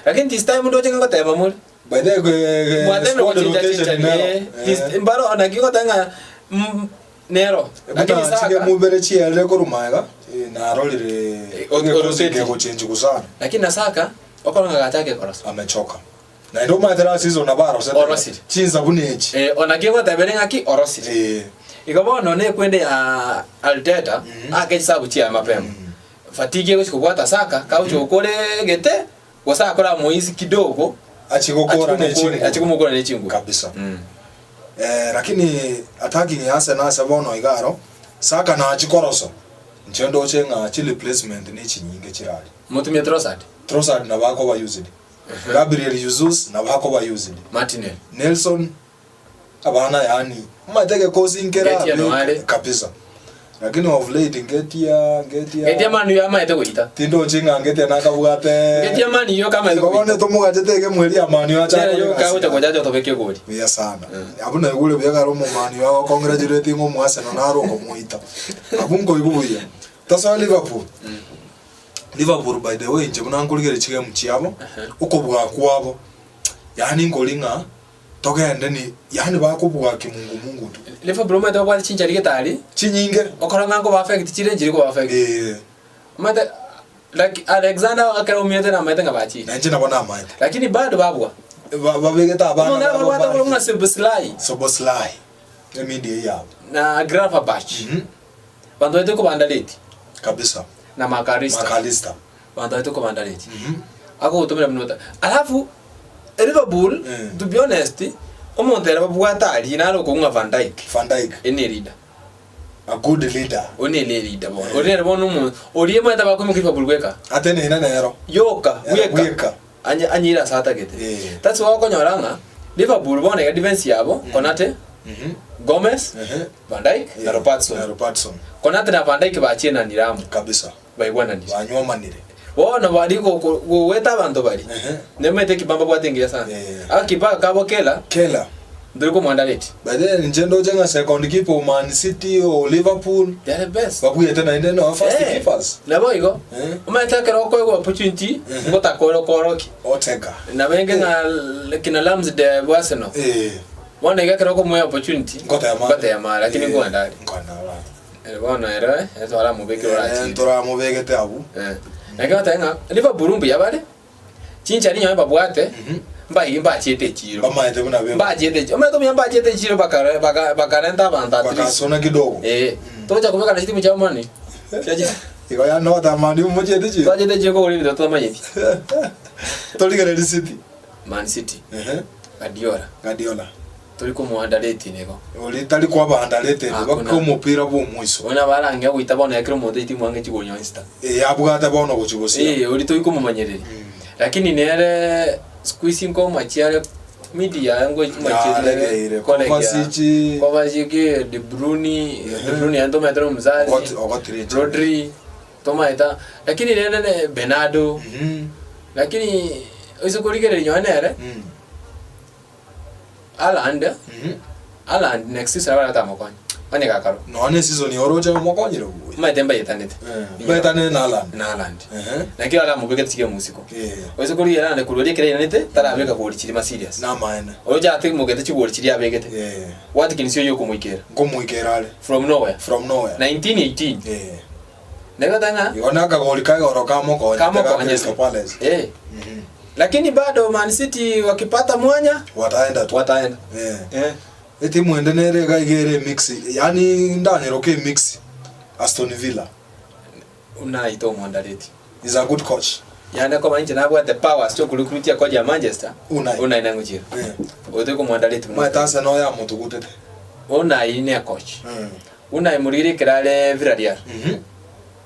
Lakini this time ndoche ngoteba more. By the way, Mwatemire squad gochincha rotation chincha nero. eh, this Eh. mbaro naki goteba ng'a mm, nero. Lakini Buna Saka chige mubere chiarire korwa magega, eh, narorire Eh, o- egekosi oroteti. kegochenji sana. Lakini na Saka okora ng'a gachake korosa. Amechoka. Naende omanyete last season nabo arosete. Orosire. Chinsa buna echi. Eh, onaki ogotebere ng'aki orosire. Eh. Igo bono nekwende ya Arteta Mhm. ake chisabu chiaye mapema. Fatigue egochi kobwata Saka kagochi gokora egete gose akore amoisi kidogo Achi gokora ne chinguru. achi komokora ne chinguru. Kabisa. Mm. Eh, lakini attacking ya Arsenal ase bono iga aro, Saka nachi korosa. Inche ndoche ng'a chi replacement ne chinyinge chirari. Motumie Trossard. Trossard nabo akoba used. Gabriel Jesus nabo akoba used. Martinelli. Nelson abana yaani omanyete egekosi nkere Ngetia abe noare. kabisa. Lakini of late ngetia ngetia Ngetia Man U amaete goita. tindochi ng'a ngetia nakabwate Ngetia Man U yoka amaete Igo bono goita. tomogachete egemweri ya Man U acha Nere akore yoka egasi gocha yaye. gochacha otobeke egori. Buya sana. Abwo naigure buya kare omomani oyo agokongratulate ng'a omo Arsenal naro okomoita. Abwo nkoigwa buya. Tosoe Liverpool. Liverpool by the way inche buna nkorigereria chigame chiabo, okobua kwabo, yaani nkori ng'a togende ni yaani bakobua kimungumungu tu. Liverpool omanyete babwate chinchari gete aria, Chinyinge. okora ng'a nkoba affect chire nchiri koba affect. Eh. Omanyete like Alexander ekero aumiete namaete ng'a bachire. Na inche nabo namaete. Lakini bado babua. Ba- babegete abana Omonto babo babwate bari. korwa buna Szoboszlai Szoboszlai. Emindi eyio yabo. na Gravenberch. Mhm. Banto baito kobanda reti. Kabisa. Na Mac Allister. Mac Allister. Banto baito kobanda reti. Mhm. Agogotomera buna ota. Alafu Liverpool Mm. to be honest omonto ere babwate aria nare okong'u ng'a Van Dijk. Van Dijk. Ere ne leader. A good leader. Oria nere leader bono. Oria nere bono omonto oria omanyete abakoimoka Liverpool bweka. Ateneine nero. Yoka Ere bweka. bweka. Anye anyeire ase atagete. Eh. That's why okonyora ng'a Liverpool bono iga defense yabo Konate, Mhm. Gomez, Ehe. Van Dijk na Eh, Robertson. Na Robertson. Konate na Van Dijk bachienanire amo Kabisa. baigwananire. Banywomanire. Bono bari goko goeta abanto bari, Ehe. nemanyete ekipa mbabwate engiya sana. Eh. Agakipa aka kabo Kela, Kela. ntori komoandareti. By the way, inche ndoche ng'a second keeper o Man City o Liverpool They are the best. babuete naende no first Eh, keepers. Nabo igo, Eh. omanyete ekero okoegwa opportunity, ngotakore okorokia. Oteka. Nabo enge ng'a kina Ramsdale bwa Arsenal. Eh. Bono iga ekero okomoa opportunity, Ngotema. ngotema lakini Eh, nkoenda are. nkoenda are. Ere bono ere, ere twaramobekire Eh, orachire. ntoramobegete abwo. Eh. Naki goteba ng'a Liverpool mbuya bare, chinchani nonye babwate, mbaigi mbachiete echiro. Bamaete buna be. Mbachiete echiro. Omanyete omuya mbachiete echiro bakare baka bakarenta abanto at least. Bakasona kidogo. Eh. Togocha kobeka na chitimu chiabo mani. Chiachi- Igo yaani nogoteba mani mochiete echiro. Twachete echiro kogora ebinto totamanyeti. Torigereria City. Man City, Ehe. Guardiola. Guardiola. Tori komoa underrated nigo. Oria tari kwaba underrated Hakuna. baka omopira bwa omoiso. Bono nabo arange goita bono ekero omonto etimu ange chigori onsi ta. Eh, abwate bono gochia gosira. Eh, oria tori komomanyereria. Lakini nere siku hizi nkomochia are media Yaregeire, Kovacic. Kovacic, De Bruyne, De Bruyne yaani tomaete na omosazi. Ogoti- ogotire chire. Rodri, tomaete lakini rende ne Bernardo. Mhm. Lakini oise korigereria nonye nere. Mm. Haaland, Mhm. Haaland next season nabo aratamokonye onye gakarwa. Nonya esizoni oroche omokonyire buya. Omanyete mbayetanete. Eh, mbayetanete na Haaland. Na Haaland. Ehe. Naki aramobekete chige mosiko. Eh. Oise korigia Haaland korwa eria ekero airanete tarabeka gori chiria ma serious. Namaene. Oroche atimogete chigori chiria abegete. Eh. Watkins oyio okomoikera. Nkomoikera are. From nowhere. From nowhere. 1918. Eh. Nabo goteba ng'a Igo nakagori ka igoro kamokonyete ga kamokonyete. Crystal Palace. Eh. Mhm. Lakini bado Man City wakipata mwanya Wataenda tu. wataenda. Eh. Eh. Etimu ende nere iga iga ere emix, yaani ndanyeroke emix, Aston Villa. Unai tomondareti. Is a good coach. Yaani akoba inche nabwate powers chiokorecruitia coach ya Manchester. Unai. Unai nang'ochire. Eh. Oyo tokomondareti buna. Omanyete Arsenal yamotugutete. Unai ne coach. Mm. Unai morigere ekero are Villarreal. Mhm.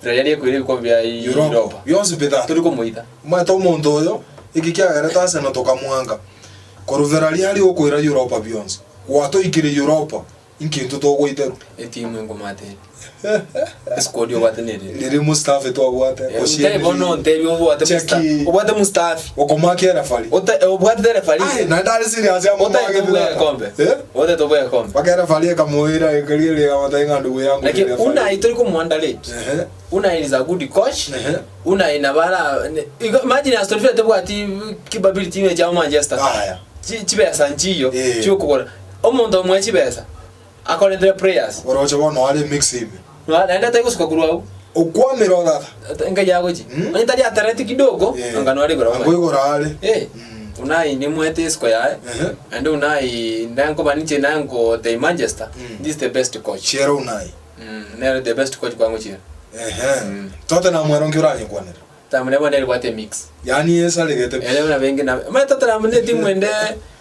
Villarreal ekoira ebikombe bia Europa. Europa. Bionsi bitano. Tori komoita. Omanyete omonto oyo, eki kiagerete Arsenal tokamwanka, korwa Villarreal okoira Europa bionsi, gwatoikire Europa, inki intwe togoiterwa? Etimu enkomate ere. Esquad obwate nere. Riria Mustafi twabwate, Eh, Koscielny, Ntebi bono ntebi obwate Cheki. Mustafi. Obwate Mustafi. okomoakia erefari. Ote obwate referee. Aye, naende are serious Otaete amomoagete obwe tata. ekombe. Eh? Otaete obwe ekombe. Mpaka erefari ekamoira ekarigereria ekamotebia ng'a ndugu yangu Lakini referee. Unai tori komo underrate. Ehe. Unai is a good coach. Ehe. Unai nabo ara igo imagine Aston Villa tebwati capability ime chia Manchester. Aya. Chi- Chibesa nchiyo Eh. chiokogora. Omonto omoe chibesa akorentere prayers. Oroche bono are mix ime. Naende atari gosuka korwa agwo. Okwamire o tata. Enkai yagochi. Mm. Onye tari atereti kidogo, Eh. anga nore igoro Ango igoro are. Eh. Mm. Unai nimwete isiko yaye. Ehe. Naende Unai nankoba ninche nangotebia Manchester, Mm. this is the best coach. Chiere Unai. Mm, nere the best coach kwango chiere. Ehe. Mm. Tottenham ero nki oranyekwanere? Tottenham nabo nere ebwate emix. Yaani esaregete pi. Ere buna benge na omanyete Tottenham ne etimu ende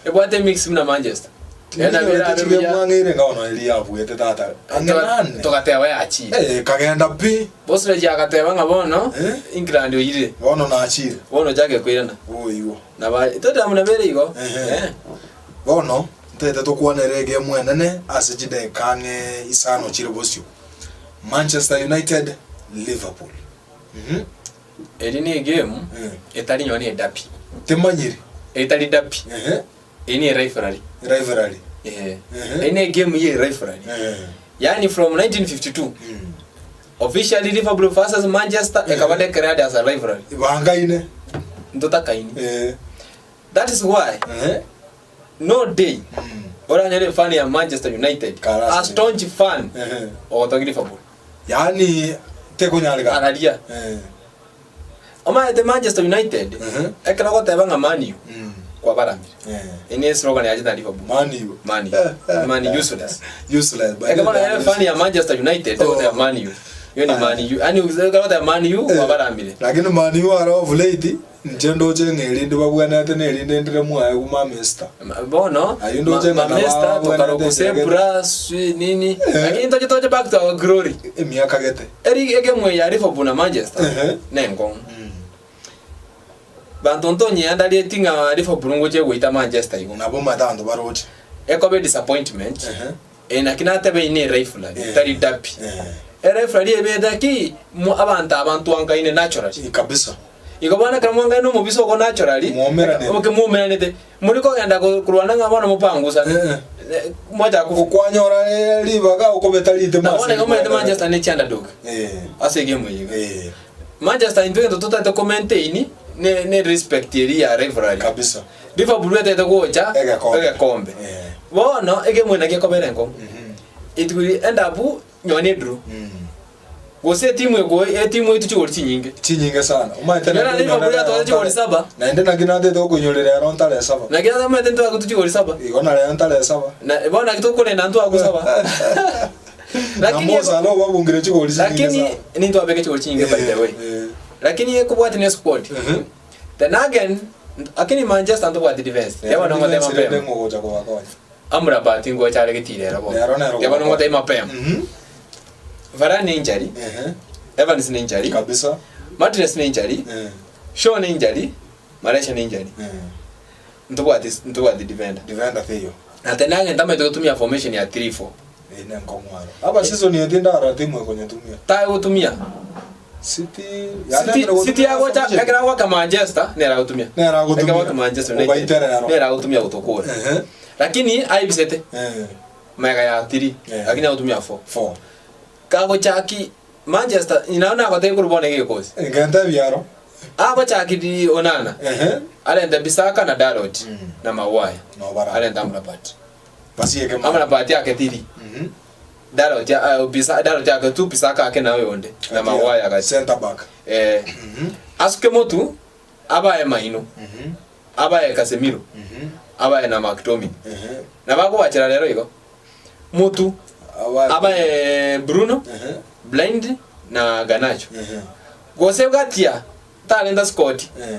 ebwate emix buna Manchester. Ere nabo Tinyorete erabe chibe buya. mwang'eire ng'a bono eria yabuete tata. Ang'e nane. Togateba yachire. Eh, ekagenda pi. Bosledge agateba ng'a bono Eh? England oyire. Bono nachire. Bono ochake koirana. Boigo. Nabo Tottenham nabo ere igo. Ehe. Eh. Bono ntaete tokwanere egemu enene ase chidaeka ang'e isano chire bosio. Manchester United, Liverpool. Mhm. Eri ne egemu Eh. etari nonye ne edabi. Temanyiri. Etari dabi. Ehe. Eri ne rivalry. Rivalry. Eh. Ehe. Eri ne egemu ye rivalry. Eh. Yaani from 1952 Mm. officially Liverpool versus Manchester ekaba declared as a rivalry. Bangaine. Ntotakaini. Eh. That is why Eh. no day Mm. oranyore fan ya Manchester United Karasire. a staunch fan Ehe. ogotogia Liverpool. Yaani tekonyarekana. Araria. Eh. Omanyete Manchester United Mhm. ekero ogoteba ng'a Man U Mm. kwabaramire. Eh. Eye ne slogan yachete na Liverpool. Man U. Man U. Man U useless. Useless. By Ekero the way, ere fan ya Manchester United Oh. egoteba Man U. Iyo ni Man U. Yaani ekero ogoteba Man U Eh. kwabaramire. Lakini Man U are of late inche ndoche ng'a erinde babwenerete na erinde ndire mwaye kuma Mesta. Bono Ayio ndoche ng'a nabo mamesta abwenerete tokaroka enchera gete. sebra swi nini Eh. lakini toche toche back to our glory Emiaka gete. eri egemu eye ya Liverpool na Manchester Ehe. nenkong'u banto ntonyeyandarieti ng'a Liverpool ngochia goita Manchester igo Nabo omanyete abanto baroche. ekoba edisappointment Ehe. eh, naki nateba eye ne erivalry Eh. tari derby Eh. Erivalry ebete ki mo abanto aba ntwankaine naturally Kabisa. Igo bono ekero mwangaine na omobisa ogo naturally, Mwaumeranete. oke mwaumeranete, mori kogenda ko- korwana ng'a bono mopangusane. Eh, Eh, mwachaka ko- Okwanyora eh, ribaga okobeta ritimo Na bono ase igo omanyete ribaga. Manchester ne chiunderdog Eh, ase egame eye iga. eh, Manchester intwe egento totaete ko maintain ne ne respect eria ya rivalry. kabisa. Liverpool etagete gocha Egekombe. egekombe. Eh. Bono egame eye naki ekobera enkong'u. It will end up nonye ne draw. Mm. Gose etimu ego etimu eitwe chigori chinyinge. Chinyinge sana. Omanyete Nyora naende Liverpool onyore yatware rero chigori ntare- saba. Naende naki natete okonyorera ero ntare saba. Naki ase omanyete ntwagotwe chigori saba. Igo na rero ntare saba. Na bono naki tokorenda ntwagwa saba. Na Lakini Mo Salah obabungire chigori chinyinge lakini sana. nintwabeka chigori chinyinge by the way. Eh, Lakini ekobwati ne squad. eh. Then again, lakini Manchester ntobwati defense. Teba nongo Defense tema rende mapema. ngogocha kobakonya. Amrabat ngocha are getire ero bono. Rero nero Teba nongo tema mapema. Mhm. Varane ne injury, Ehe. Evans ne injury, Kabisa. Martinez ne injury, Eh. Shaw ne injury, Maresha ne injury. Eh. Ntobwati ntobwati defender. Defender teiyo. Na tena agente amaete gotumia formation ya 3-4. Eh, ne nkong'waro. Aba season eye tindara timu ekonyetumia. Tae gotumia. City City City yagocha ekero agoaka Manchester nere agotumia. Nere agotumia. Ekero agoaka Manchester United Obaitera ero. nere agotumia gotokora. Ehe. Lakini aibisete Eh. magega ya 3 Eh. lakini agotumia 4. 4. Kagochaki Manchester naende nagotebia korwa bono egekosi. Ngente ebiaro. Agochaki Onana Ehe. arente Bisaka na Dalot Mm. na Maguire No bara. arente Amrabat. Basieke ma. Amrabat ake 3. Mhm. Dalot ya Bisa Dalot ake tu Bisaka ake na oyonde na Maguire agacha. Center back. Eh Mhm. asuke motu abae Maino Mhm. abae Casemiro Mhm. abae na McTominay. Mhm. Nabo akobachera rero igo Motu Abae. abae Bruno Mhm. Blind na Garnacho. Mhm. Gose gatia tarenta Scott Eh.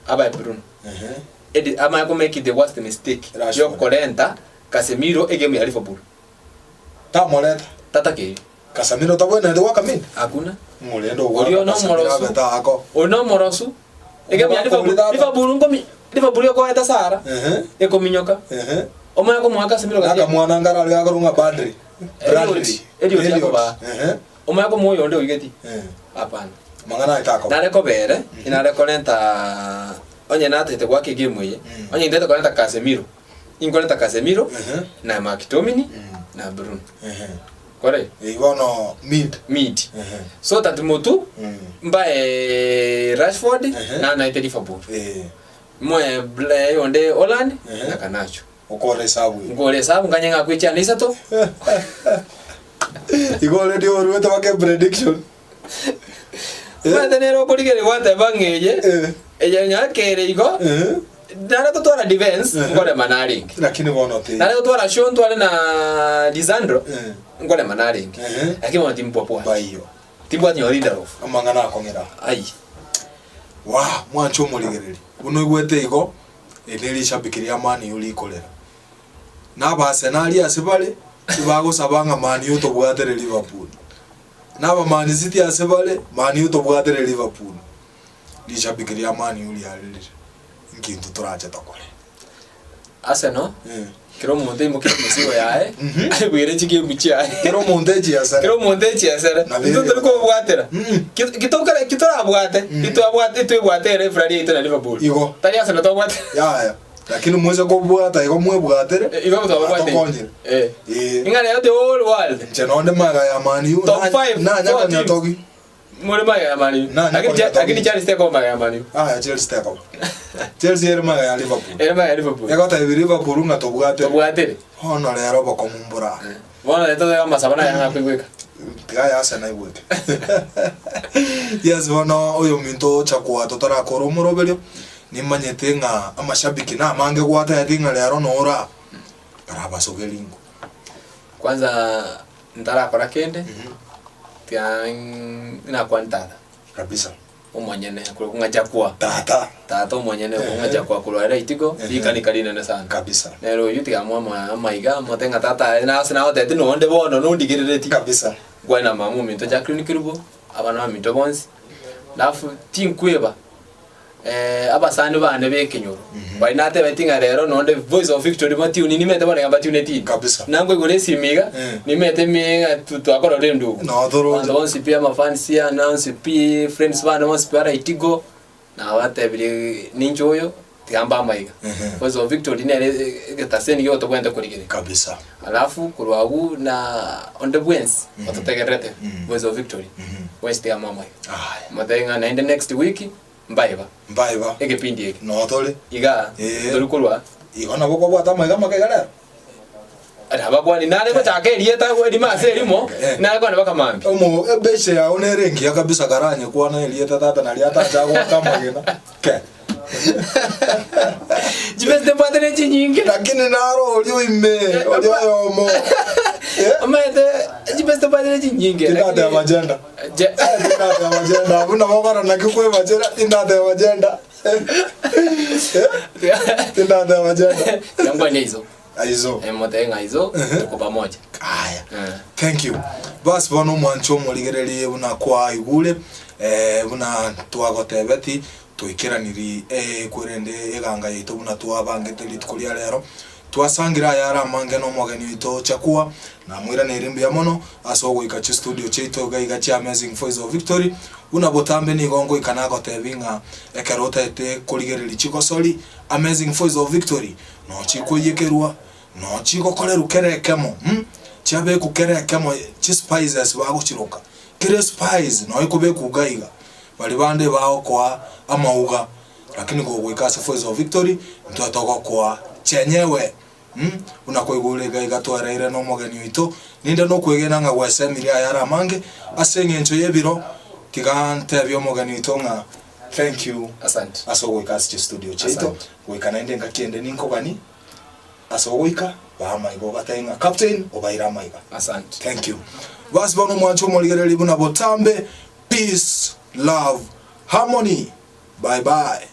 abae Bruno. Mhm. Edi amanye ko make the worst mistake Rashford. yokorenta Casemiro egame ya Liverpool. Tamoreta. Tatakeiri. Casemiro tabwenerete goaka mid? Hakuna. Ng'o rende ogoaka Oria no Casemiro omorosu. abete aako? Oria no omorosu. Egame ya Omogaka Liverpool, oria tata. Liverpool nkomi Liverpool ekoeta Sara Ehe. ekominyoka. Ehe. Omanye komoa Casemiro gati. Nakamwana nkare aria gakorwa ng'a Badri. Bradley. Elliot Elliot. akobaa. Ehe. Omanye komoa oyonde oigeti. Eh. Hapana. Mang'ana aye takoba. Nare kobere, inare korenta onye natete goaka egame eye, Mm. onye intete korenta Casemiro, inkorenta Casemiro Ehe. na McTominay Mm. na Bruno. Ehe. Kore Eyio bono mid. mid. Ehe. So that motu Mm. mbae Rashford Ehe. na naete Liverpool. Eh. Moe Bla- onde Holland Ehe. na Garnacho. Okore esabu eye. Nkore esabu nkanye ng'akwe chianda isato. Igo already oruete baka prediction. Omanyete nere okorigereria gwateba ng'a eye, Eh. eye nyakere igo, Eh. nare gotwara defense, Eh. nkorema narenge. Lakini bono ti. Nare gotwara Shaw ntware na Lisandro, Eh. nkorema narenge. Eh. Lakini bono timbwabwati. Baiyo. Timbwati nonye Lindelof. Amang'ana akong'era. Ai. Wah, mwanche omorigereria. Buna oigwete igo, eri ne rishabiki ria Man U rikorera. Na Abaarsenali ase bare, tibagosaba ng'a Man U tobwatere Liverpool. Na aba Man City ase bare, Man U tobwatere Liverpool. Rishabiki ria Man U riarerire. Nki intwe torache tokore? Arsenal, Eh. kera omonto aimokie emesigo yaye, Mhm. aibwere chigemu chiaye. Kera omonto echiasere. Kera omonto echiasere. Nabo Intwe tori kobwatera. Mm. Ki- kitokore kitorabwate, Mm. itwabwate itwebwate ere efurari yaito na Liverpool. Igo. Tari Arsenal twabwate. Yaya. Lakini moise kobwata igo mwebwatere. Eh, Igo twabwate. Atokonyire. Eh. Eh. Ing'a rero the whole world. Inche nonde maega ya Man U. Top na- five, nanya four konya teams. togi. More maega ya Man U. Na, Lakini nyakonya Che- togi. lakini Chelsea teko maega ya Man U. Aya Chelsea tekoba. Chelsea ere maega ya Liverpool. Ere maega ya Liverpool. Egotebi Liverpool ng'a tobwate. Tobwatere. Bono rero obokomu mbora. Bono rero totoe amasabo naye ang'e koigweka. Tiga ya Arsenal igweke. Yes bono oyominto ocha koa totarakora omoroberio nimanyete ng'a amashabiki namange gwatebeti ng'a rero nora karabasogerie ingo. Kwanza ntarakora kende, tiga nakwane tata. Kabisa. Omonyene korwa ng'a Jakwa. Tata. Tata omonyene korwa ng'a Jakwa korwa ere rituko, Ehe. rikanika rinene sana. Kabisa. Nere oyio tiga amoe ama amaiga amote ng'a tata aye nase nagotebeti nonde bono nondigerereti. Kabisa. Nkwane na mama ominto Jacqueline Kerubo, abana baminto bonsi, alafu tinkweba abasani bane ba ekenyoro, baria natebeti ng'a rero nonde voice of victory batiuni nimete bono iga mbatiuneti. Kabisa. Nankoigora esimi iga, Eh. nimete mi ng'a tu- twakorora endugu. No, toroche. Abanto bonsi pi amafans ane onsi pi, friends bane bonsi pi baraitigo. Nabatebirie ninche oyo, tiga mbe amaiga. Ehe. Voice of Victory nere egetaseni giotobwenerete korigereria. Kabisa. Alafu korwa agwo na onde bwensi ototegererete Voice of Victory, bwensi tiga mbe amaiga. Aya. Motebie ng'a naende next week mbaiba Mbaiba. egepindi eke. Noo tore. Igaa Ee. tori korwa Igo nabo kwabwate amaiga amake iga rero. Abakwani nare gochaka erieta erimo ase erimo, Eh. nare kwana mpaka mambia. Omo ebeshe yao nere engiya kabisa karanye kwana erieta tata naria atacha goaka amagena ke. Chibesa mbwate ne chinyinge. Lakini naro oria oime oria oyomo. Eh? Omanyete chibesa mbwate ne chinyinge. Tindateba gender. Je- Eh, tindateba gender. Buna bokora naki kwebachera tindateba gender. Eh? Tindateba gender. Tiga izo. Aizo. Eh, motebe ng'a izo tuko pamoja. Aya. Eh. Thank you. Basi bono omwancho omorigererie buna kwaigure eh, buna twagotebeti toikeraniri eh, kwerende eganga yaito buna twabangete rituko ria rero twasangire aya are amange na omogeni oito Chakua namoiraneire mbuya mono ase ogoika chistudio chiaito iga iga chia Amazing Voice of Victory buna botambe nigo ngoika nagotebi ng'a ekero otaete korigereria chigosori Amazing Voice of Victory Nochikoiyekerwa, nochigokorerwa kera ekemo, mm, chiabekwa kera ekemo chispices bagochiroka, kera espice noyo ekobekwa iga iga, baria bande bagokoa amauga, lakini kogoika ase Voice of Victory, intwe togokoa chenyewe, mm, buna koigure iga iga twereire na omogeni oito, ninde nokwegena ng'a gwesemirie ayare amange, ase eng'encho y'ebiro, tiga ntebie omogeni oito ng'a Thank you Asante. ase ogoika ase chistudio chiaito Asante. goika naende engaki ende ninkogani ase ogoika baa amaiga obatebie ng'a captain obaire amaiga. Asante. Thank you. Basi bono omwanche omorigereria buna botambe peace, love, harmony. Bye bye.